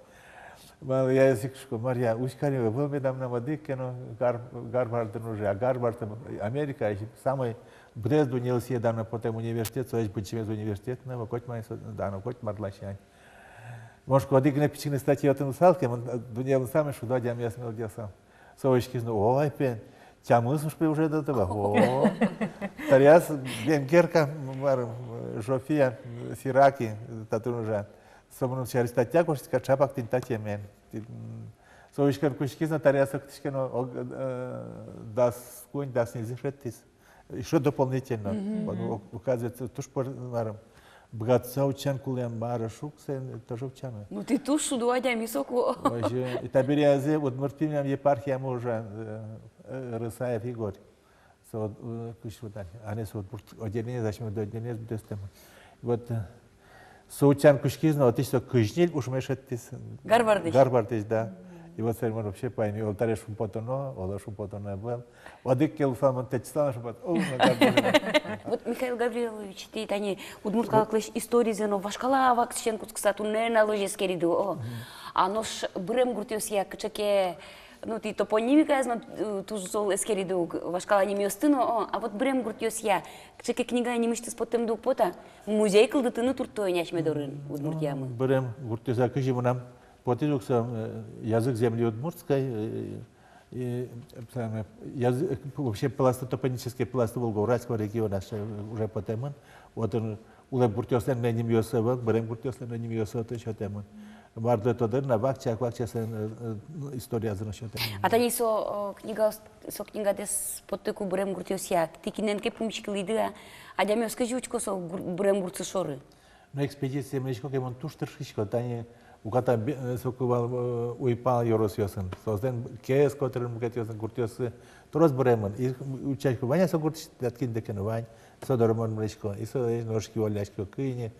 Малы, я ик шуко, Марья, уськалэ, ӧвӧл медам но одӥг ке но Гар-, Гарвардын уже, а Гарвард — Америкаысь самой быдэс дуннеысьтыз данъя потэм университет, соиз быдӟымез университет но, коть мар со данъя, коть мар ласянь. Мон, шуко, одӥг гинэ пичи гинэ статья отын луысал ке, мон дуннелэн самой шудо адямиосме лыдъясал. Со учкиз но, ой, пе, Тямыс уж пе уже до того. О. Таряз венгерка, мар, Жофия Сираки, татын уже. Со мыным сярысь статья гожтӥз ке, чапак тӥни та темен. Со учкыны кутскиз но, таряз октӥське но, ог-, э, дас куинь, дас ньыльзэ шедьтӥз. Ещё дополнительно. Мгм. Вот, о-, оказывается, туж пӧр-, мар, быгатыса утчан кулэ, мар шуг, сое тоже утчаны. Ну, тӥ туж шудо адями соку. Вообще, и табере азьло вот удмурт пи милям епархиямы уже, э, э, Рысаев Игорь. Со, э, кызьы вот, а, ане со вот отделениез, асьмеды отделениез быдэстэмын. Вот, э, со утчан кутскиз но, отысь со кызь ньыль ужме шедьтӥз. Гарвардысь? Гарвардысь, да. И вот сое мон вообще паймӥ, оло таре шумпотоно, оло шумпотоно ӧвӧл. Одӥг ке луысал, мон тэтчысал но шумпотоно. О, ну, Гарвардысь. Вот, Михаил Гаврилович, тӥ тани удмурт калыклэсь историзэ но вашкала вакчиян кутскыса туннэ но озьы эскериды, о. Мгм. А нош бырем гуртъёсъя кыӵе ке, ну, тӥ топонимикаез но, э, туж зол эскериды ук, вашкала нимъёсты но, о, а вот бырем гуртъёсъя кыӵе ке книга нимысьтыз поттэм дук пота, музей кылдытыны туртто ини асьме дорын, Удмуртиямы. Бырем гуртъёсъя кызьы мынам потӥз ук со, э, «Язык земли удмуртской», э, и, э, самое, язы-, э, вообще пласты, топонимические пласты Волгоградского региона, э, уже потэмын. Вот он, улэп гуртъёслэн но нимъёссы, вот, бырем гуртъёслэн но нимъёссы отын сётэмын. Марлы тодэ на, вакчияк, вакчияк, э, э, историязы но сётэмын. А тани со, э, книга, со книгадэс поттыку бырем гуртъёсъя, тӥ кинэн ке пумиськылӥды-а, адямиос кызьы учко со гур-, бырем гуртсы шоры? Но экспедицие мынӥсько ке, мон туж тыршисько, тани уката бе-, э, соку вал, э, уйпал ёросъёсын. Соослэн Кез котырын, мукетъёсын гуртъёссы трос быремын. И утчасько, вань-а со гуртысь татын кинлы ке но, вань. Со доры мон мынӥсько. И со нош ик юаллясько, кыӵе,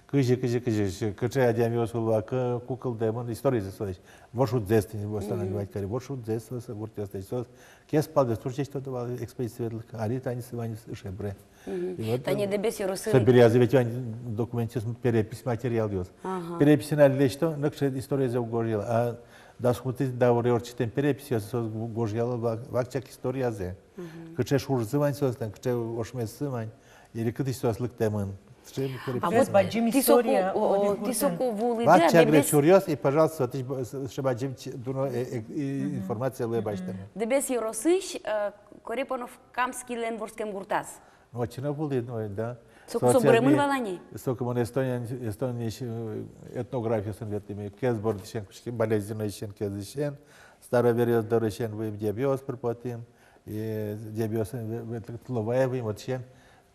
кызьы, кызьы, кызьы, кыӵе адямиос уло, ку-, ку кылдэмын, историзэ солэсь. Вошудзэс тӥни восстановить кари. Вошудзэс со, со гуртъёслэсь. Со Кез палдэс туж ӟеч тодо вал, экспедицие ветлыку. Али тани со ваньмыз ыше быре. Мгм. И вот, тани, э, Дэбес ёросын. Собере азьло ведь вань документъёс, перепись материалъёс. Ага. Переписьын али лэсьто, нокыӵе историязэ уг гожъяло. А дас укмысэтӥ дауръя ортчытэм переписьёс, соос гу-, гожъяло ва-, вакчияк историязэ. Мгм. Кыӵе шурзы вань соослэн, кыӵе ошмессы вань, или кытысь соос лыктэмын. Сыӵе перепись. А вот бадӟым история, о, о, тӥ соку вуылӥды-а Дэбес? Вакчияк чуръёс, и, пожалуйста, отысь ба-, с-, сыӵе бадӟым ч-, дуно, э, э, и-, информация луэ басьтэмын. Дэбес ёросысь, э, Корепанов-Камскийлэн вордскем гуртаз. Ну, отчы но вуылӥ, ну, да. Соку со быремын вал-а ни? Соку мон Эстониын, Эстониысь, э, этнографъёсын ветлӥмы, Кез бордысен кутским, Балезиноысен, Кезысен, Староверъёс дорысен вуим, Дэбес пыр потӥм, и Дэбесын ве-, ветлыку Тловае вуим, отысен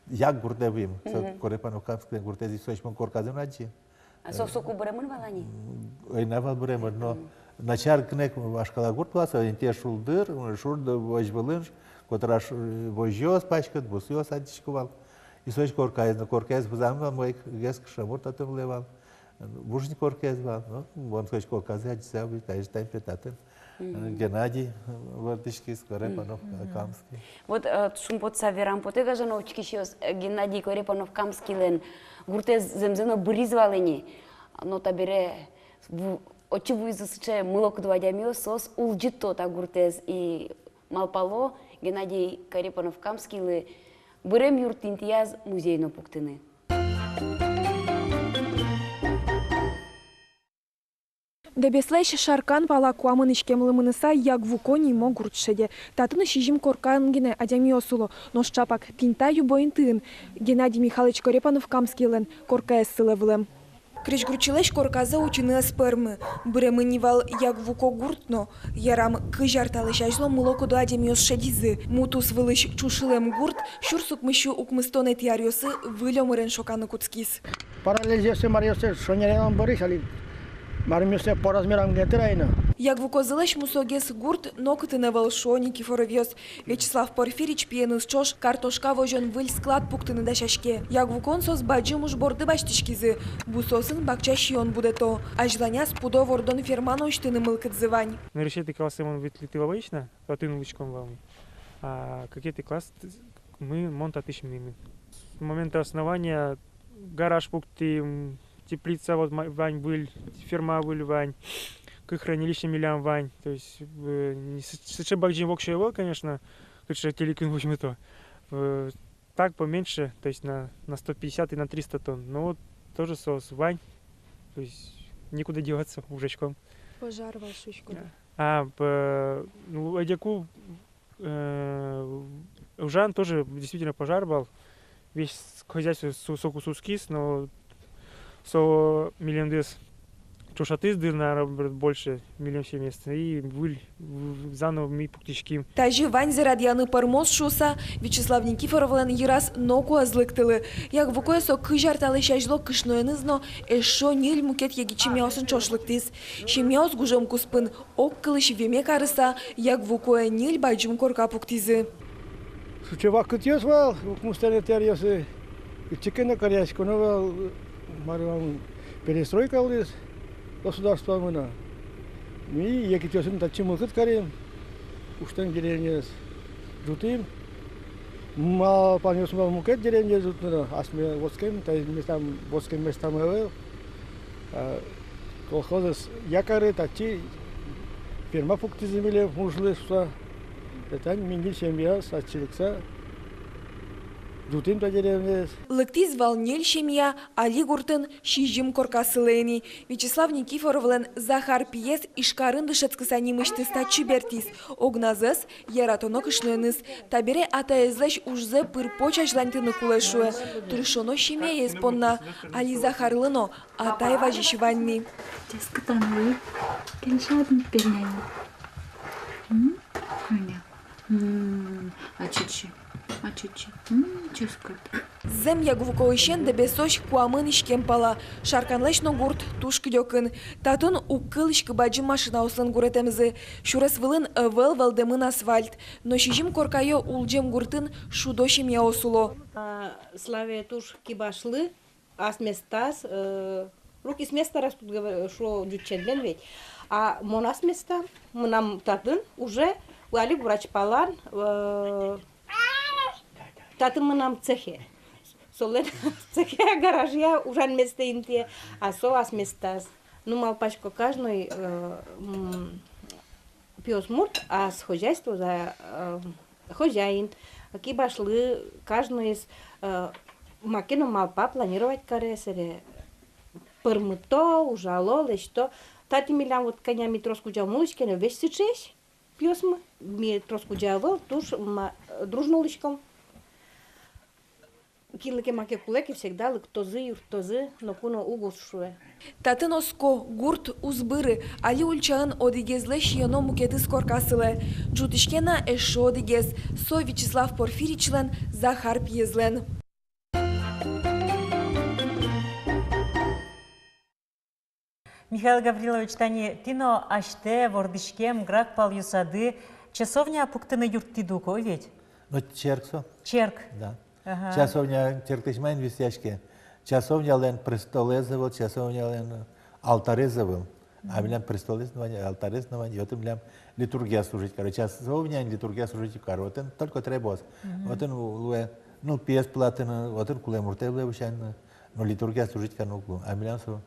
Як гуртэ вуим. Со Корепанов-Камскийлэн гуртэз, и соиз мон корказэ но адӟи. А со соку быремын вал-а ни? М, ӧй на вал быремын, но начар гинэ вашкала гурт вал со, интые шулдыр, шур возь вылын, котыраз возьёс паськыт, бусыос адӟисько вал. И соиз коркаез, но коркаез вузам вал, мойгес кышномурт отын улэ вал. Вуж ни коркаез вал, но мон соиз корказэ адӟыса вуи, таиз тани пе татын. Мгм. Геннадий вордӥськиз, Корепанов-Камский. Вот, э, шумпотыса верам потэ, гажано учкисьёс, э, Геннадий Корепанов-Камскийлэн гуртэз зэмзэ но быриз вал ини. Но табере ву-, отчы вуизы сыӵе мылокыдо адямиос, соос улӟыто та гуртэз и малпало Геннадий Корепанов-Камскийлы бырем юрт интыяз музей но пуктыны. Дэбеслэсь Шаркан пала куамын иськемлы мыныса Ягвуко нимо гурт шеде. Татын сизьым коркан гинэ адямиос уло, нош чапак тӥни та юбо интыын Геннадий Михайлович Корепанов-Камскийлэн коркаез сылэ вылэм. Крезьгурчилэсь корказэ утьыны ӧз пӧрмы. Быремын ни вал Ягвуко гурт но, ярам, кызь ар талэсь азьло мылокыдо адямиос шедизы. Мутус вылысь Чушылэм гурт сюрс укмыссю укмыстонэтӥ аръёсы выль омырен шоканы кутскиз. Параллельзэ, маръёссэ шонерен бырысь али, мармиоссэ по размерам гинэ тырай но. Ягвукозылэсь мусогес гурт нокытын ӧвӧл, шуо Никифоровъёс. Вячеслав Порфирич пиеныз ӵош картошка возён выль склад пуктыны дасяське. Ягвукоын соос бадӟым уж борды басьтӥськизы. Бусыосын бакча сиён будэто. Азьланяз пудо вордон ферма но усьтыны мылкыдзы вань. Нырысетӥ классэ мон ветлӥ Тыловайысь на, татын улӥськом вал ми. А кыкетӥ класс т-, мы, мон татысь мынӥ. С момента основания гараж пуктӥм, теплица вот ма-, вань выль, ферма выль вань, кык хранилище милям вань. То есть, э, не сы-, сыӵе бадӟым воксё ӧвӧл, конечно, кыӵе Телекин возьмато. Э, так, поменьше, то есть на, на сто пятьдесят и на триста тонн. Но вот тоже соос вань, то есть некуда деваться, ужаськом. Пожар вал шуиськод. А, п-, ну, лыдъяку Э, ужан тоже действительно пожар вал. Весь хозяйство со-, соку сузкиз, но со милемдэс ӵошатӥз, дыр, наверно, больше милем семьяез. И выль, в-, заново ми пуктӥським. Тазьы ваньзэ радъяны пӧрмоз шуыса, Вячеслав Никифоровлэн йыраз ноку ӧз лыктылы. Ягвукое со кызь ар талэсь азьло кышноеныз но эшшо ньыль мукет егит семьяосын ӵош лыктӥз. Семьяос гужем куспын огкылысь веме карыса, Ягвукое ньыль бадӟым корка пуктӥзы. Сыӵе вакытъёс вал, укмыстонэтӥ аръёсы, кытчы ке но каръяськоно вал, мар вал, перестройка луиз государствомы но. Ми егитъёсын татчы мылкыд карим, усьтэм деревняез ӝутӥм. Малпанъёсмы вал мукет деревняез ӝутыны, асме вордскем, та местам, вордскем местамы ӧвӧл. А, колхозэз Якары, татчы ферма пуктӥзы милем ужлы шуса. Тани ми ньыль семья татчы лыкса ӝутӥм та деревняез. Лыктӥз вал ньыль семья, али гуртын сизьым корка сылэ ини. Вячеслав Никифоровлэн Захар пиез Ижкарын дышетскыса нимысьтыз татчы бертӥз. Огназэс — яратоно кышноеныз. Табере атаезлэсь ужзэ пыр-поч азьланьтыны кулэ шуэ. Тыршоно семьяез понна. Али Захарлы но атай вазиське вань ни. Ческыт-а, нылы? Кельше-а тыныд пельнянь? М? Аня. М, ачичи. Ачичи. М, ческыт. Зэм, Ягвукоысен Дэбесозь куамын иськем пала. Шарканлэсь но гурт туж кыдёкын. Татын уг кылӥськы бадӟым машинаослэн гуретэмзы. Сюрес вылын ӧвӧл вӧлдэмын асфальт. Но сизьым коркаё улӟем гуртын шудо семьяос уло. А, Славе туж кибашлы, ас местаос, э, руки с места растут, говоря, шуо ӟуч чеберен ведь. А мон ас места, мынам татын уже али врачпалан, э, татын мынам цехе. Солэн цехе, гаражъя, ужан местэ интые, а со ас местаос. Ну, малпасько, каждый, э, м, пиосмурт ас хозяйствоез, э, хозяин, кибашлы, каждыез, э, маке но малпа, планировать каре, сэре пӧрмыто, ужало, лэсьто. Тати милям вот кӧня ми трос кузя улӥське но, весь сыӵеесь пиосмы, ми трос кузя ӧвӧл, туж ма-, дружно улӥськом. Кинлы ке маке кулэ ке, всегда лыктозы, юрттозы, ноку но уг уз шуэ. Татын оско, гурт уз быры, али ульчаын одӥгезлэсь ӧно мукетыз корка сылэ. Ӝутӥське на эшшо одӥгез, со Вячеслав Порфирьичлэн, Захар пиезлэн. Михаил Гаврилович, тани тӥ но асьтэ вордӥськем Грак палъёсады часовня пуктыны юрттӥды ук, ой ведь? Ну, черк со. Черк. Да. Ага. Часовня черклэсь маин висъяське? Часовнялэн престолэз ӧвӧл, часовнялэн алтарез ӧвӧл. А милям престолэз но вань, алтарез но вань, и отын милям литургия служить каро. Часовняын литургия служить каро. Отын только требос. Мгм. Отын луэ, ну, пиез пылатыны, отын кулэ муртэ луэ усяньны, но литургия служить карыны уг лу. А милям со,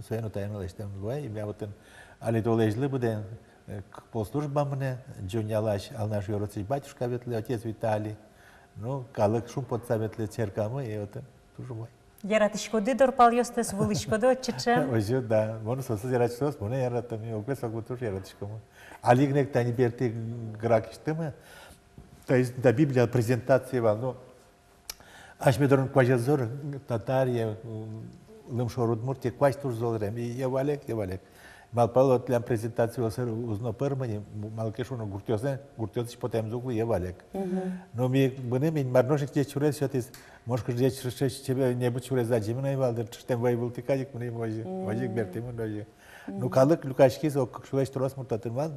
сое но тае но лэсьтэм луэ, и милям отын али толэзьлы быдэ, э, к-, пол служба мынэ, Ӟонъялась Алнаш ёросысь батюшка ветлэ, отец Виталий. Ну, калык шумпотыса ветлэ черкамы, и отын туж умой. Яратӥськоды дор палъёстэс, вуылӥськоды отчы ӵем? Озьы, да. Мон соосыз яратӥсько, соос монэ яратэ, ми огез-огмы туж яратӥськомы. Али гинэ ик тани бертӥ Гракысьтымы. То есть, да, Библия презентация вал, ну, асьме дорын куазез зор, Татария, м, лымшор Удмуртия, куазь туж зол рем, и йӧ валэк, йӧ валэк. Малпало, отын милям презентация вал, сэр, уз но пӧрмы ни, м-, малы ке шуоно, гуртъёсын, гуртъёсысь потэмзы уг лу, йӧ валэк. Мгм. Но ми мыным, Инмар нош ик ӟеч сюрес сётӥз, мон кыӵе ӟеч сюрес, чебер, небыт сюрес адӟи мынэ вал, дыр, ӵыжтэм вӧй вылтӥ кадь ик мынэ, озьы, озьы ик бертӥ мынэ, озьы. Ну, калык люкаськиз, ог-кык сюлэсь трос мурт отын вал,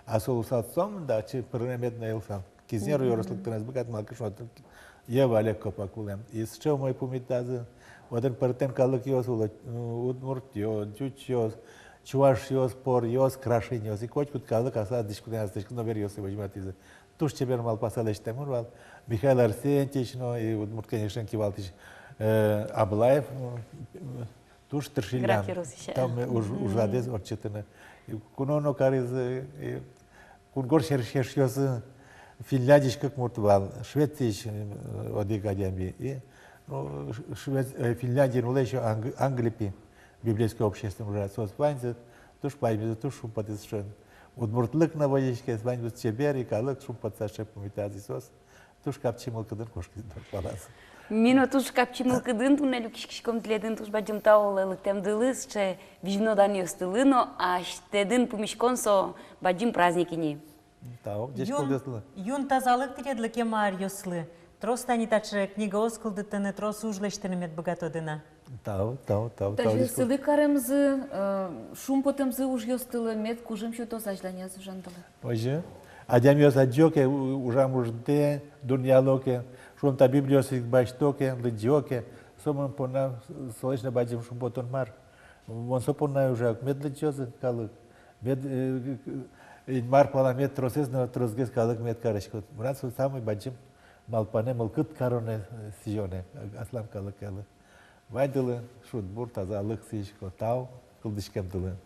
а со луысал сомында, отчы пырыны мед но ӧй луысал. Кизнер ёрос лыктыны ӧз быгаты, малы ке шуоно, отын йӧ валэк копак улэм. И сыӵе умой пумитазы, отын пӧртэм калыкъёс уло, удмуртъёс, ӟучъёс, чувашъёс, поръёс, крашенъёс. И котькуд калык аслаз дӥськутэн, аслаз дӥськут номеръёссэ возьматӥзы. Туж чебер малпаса лэсьтэмын вал. Михаил Арсентьевич но, и Удмурт Кенешен кивалтӥсь, э, Аблаев, э, туж тыршиллям. Грак ёросысь. Та, э, уж-, ужрадэз ортчытыны. И куноно каризы, и кунгож сьӧр-, сьӧрсьёсы Финляндиысь кык мурт вал, Швециысь, э, одӥг адями. И, ну, Ш-, Швец-, э, Финляндиын улэ ещё Анг-, Англи пи, библейской обществоын ужа. Соос ваньзы туж паймизы, туж шумпотӥзы сыӵеен. удмуртлык но возиське, ваньбур чебер, и калык шумпотса, сыӵе пумитаз ик соос. Туж капчи мылкыдын кошкиз нор палаз. Ми но туж капчи мылкыдын туннэ люкиськиськом тӥледын, туж бадӟым тау лыктэмдылы, сыӵе визьноданъёстылы но, асьтэдын пумиськон со бадӟым праздник ини. Тау, ӟеч кылъёслы. Юн тазалык тӥледлы, кема аръёслы. Трос тани таӵе книгаос кылдытыны, трос уж лэсьтыны мед быгатоды на. Тау, тау, тау, тау. Тазьы сылы каремзы, э, шумпотэмзы ужъёстылы мед кужым сётоз азьланяз ужандылы. Озьы. Адямиос адӟо ке, у-, ужам уждэ, дунъяло ке, шуом, та Библиосыз ик басьто ке, лыдӟо ке, со мон понна, солэсь но бадӟым шумпотон мар. Мон со понна ужа, мед лыдӟозы калык. Мед, э, э, Инмар пала мед тросэз но тросгес калык мед кариськоз. Мынам со самой бадӟым малпанэ, мылкыд каронэ, э, сӥзёнэ, э, аслам калыкелы. Ваньдылы шудбур, тазалык сӥзисько. Тау кылзӥськемдылы.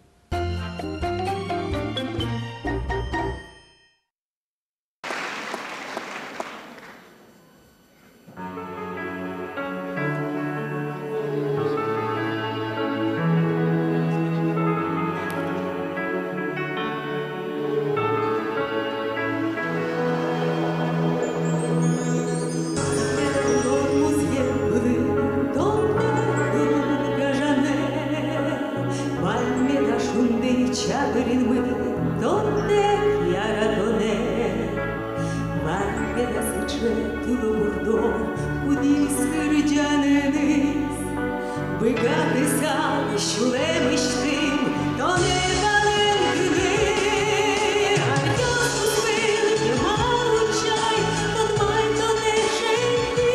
Ваньмы дась шунды чабыринмы тонтэк яратонэ. Ваньмы дась сыӵе тылобурдо, кудӥз кырӟанэныз быгатыса сюлэмысьтым тонэ валэктыны. Аръёс куспын кема утчай, тодмай тонэ шедьтӥ.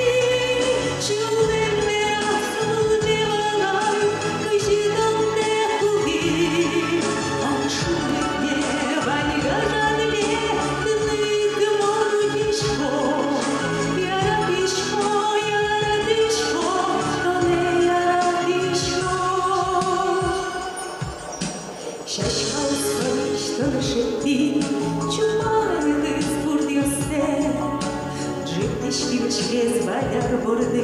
Сюлэмме ас лулме валай, кызьы тонэ кулӥ. Ан шумпотэ вань гажанме, тыныд мон утисько. Яратӥсько, яратӥсько, тонэ яратӥсько. Сяськаос пӧлысь тонэ шедьтӥ чупа нылыз бурдъёстэ. Ӝыпыт синмысь гес бадяр борды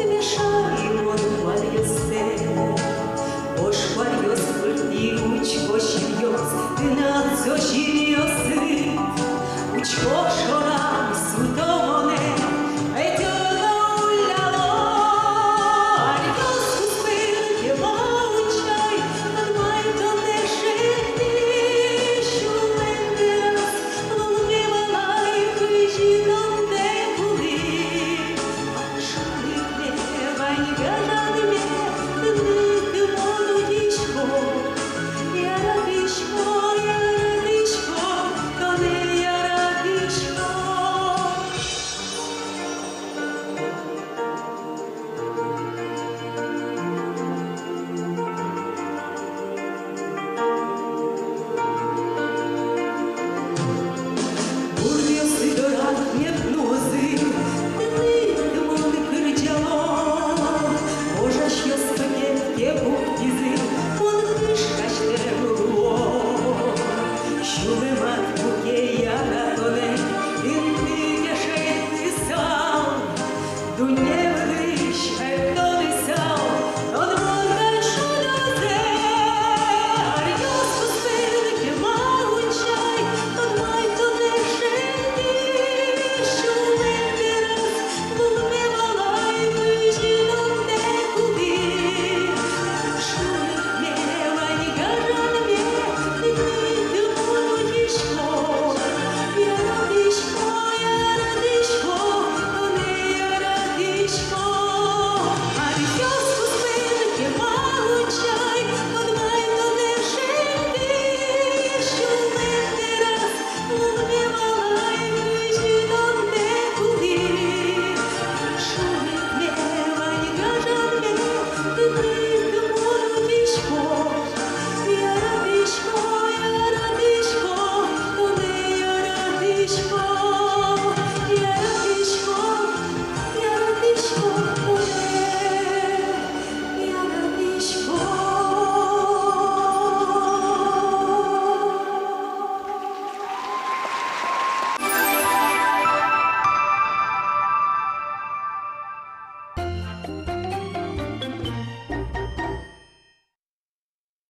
мешай мон куаръёстэ. Вож куаръёс пыртӥ учко синъёс, тынад со синъёсыд. Учко шора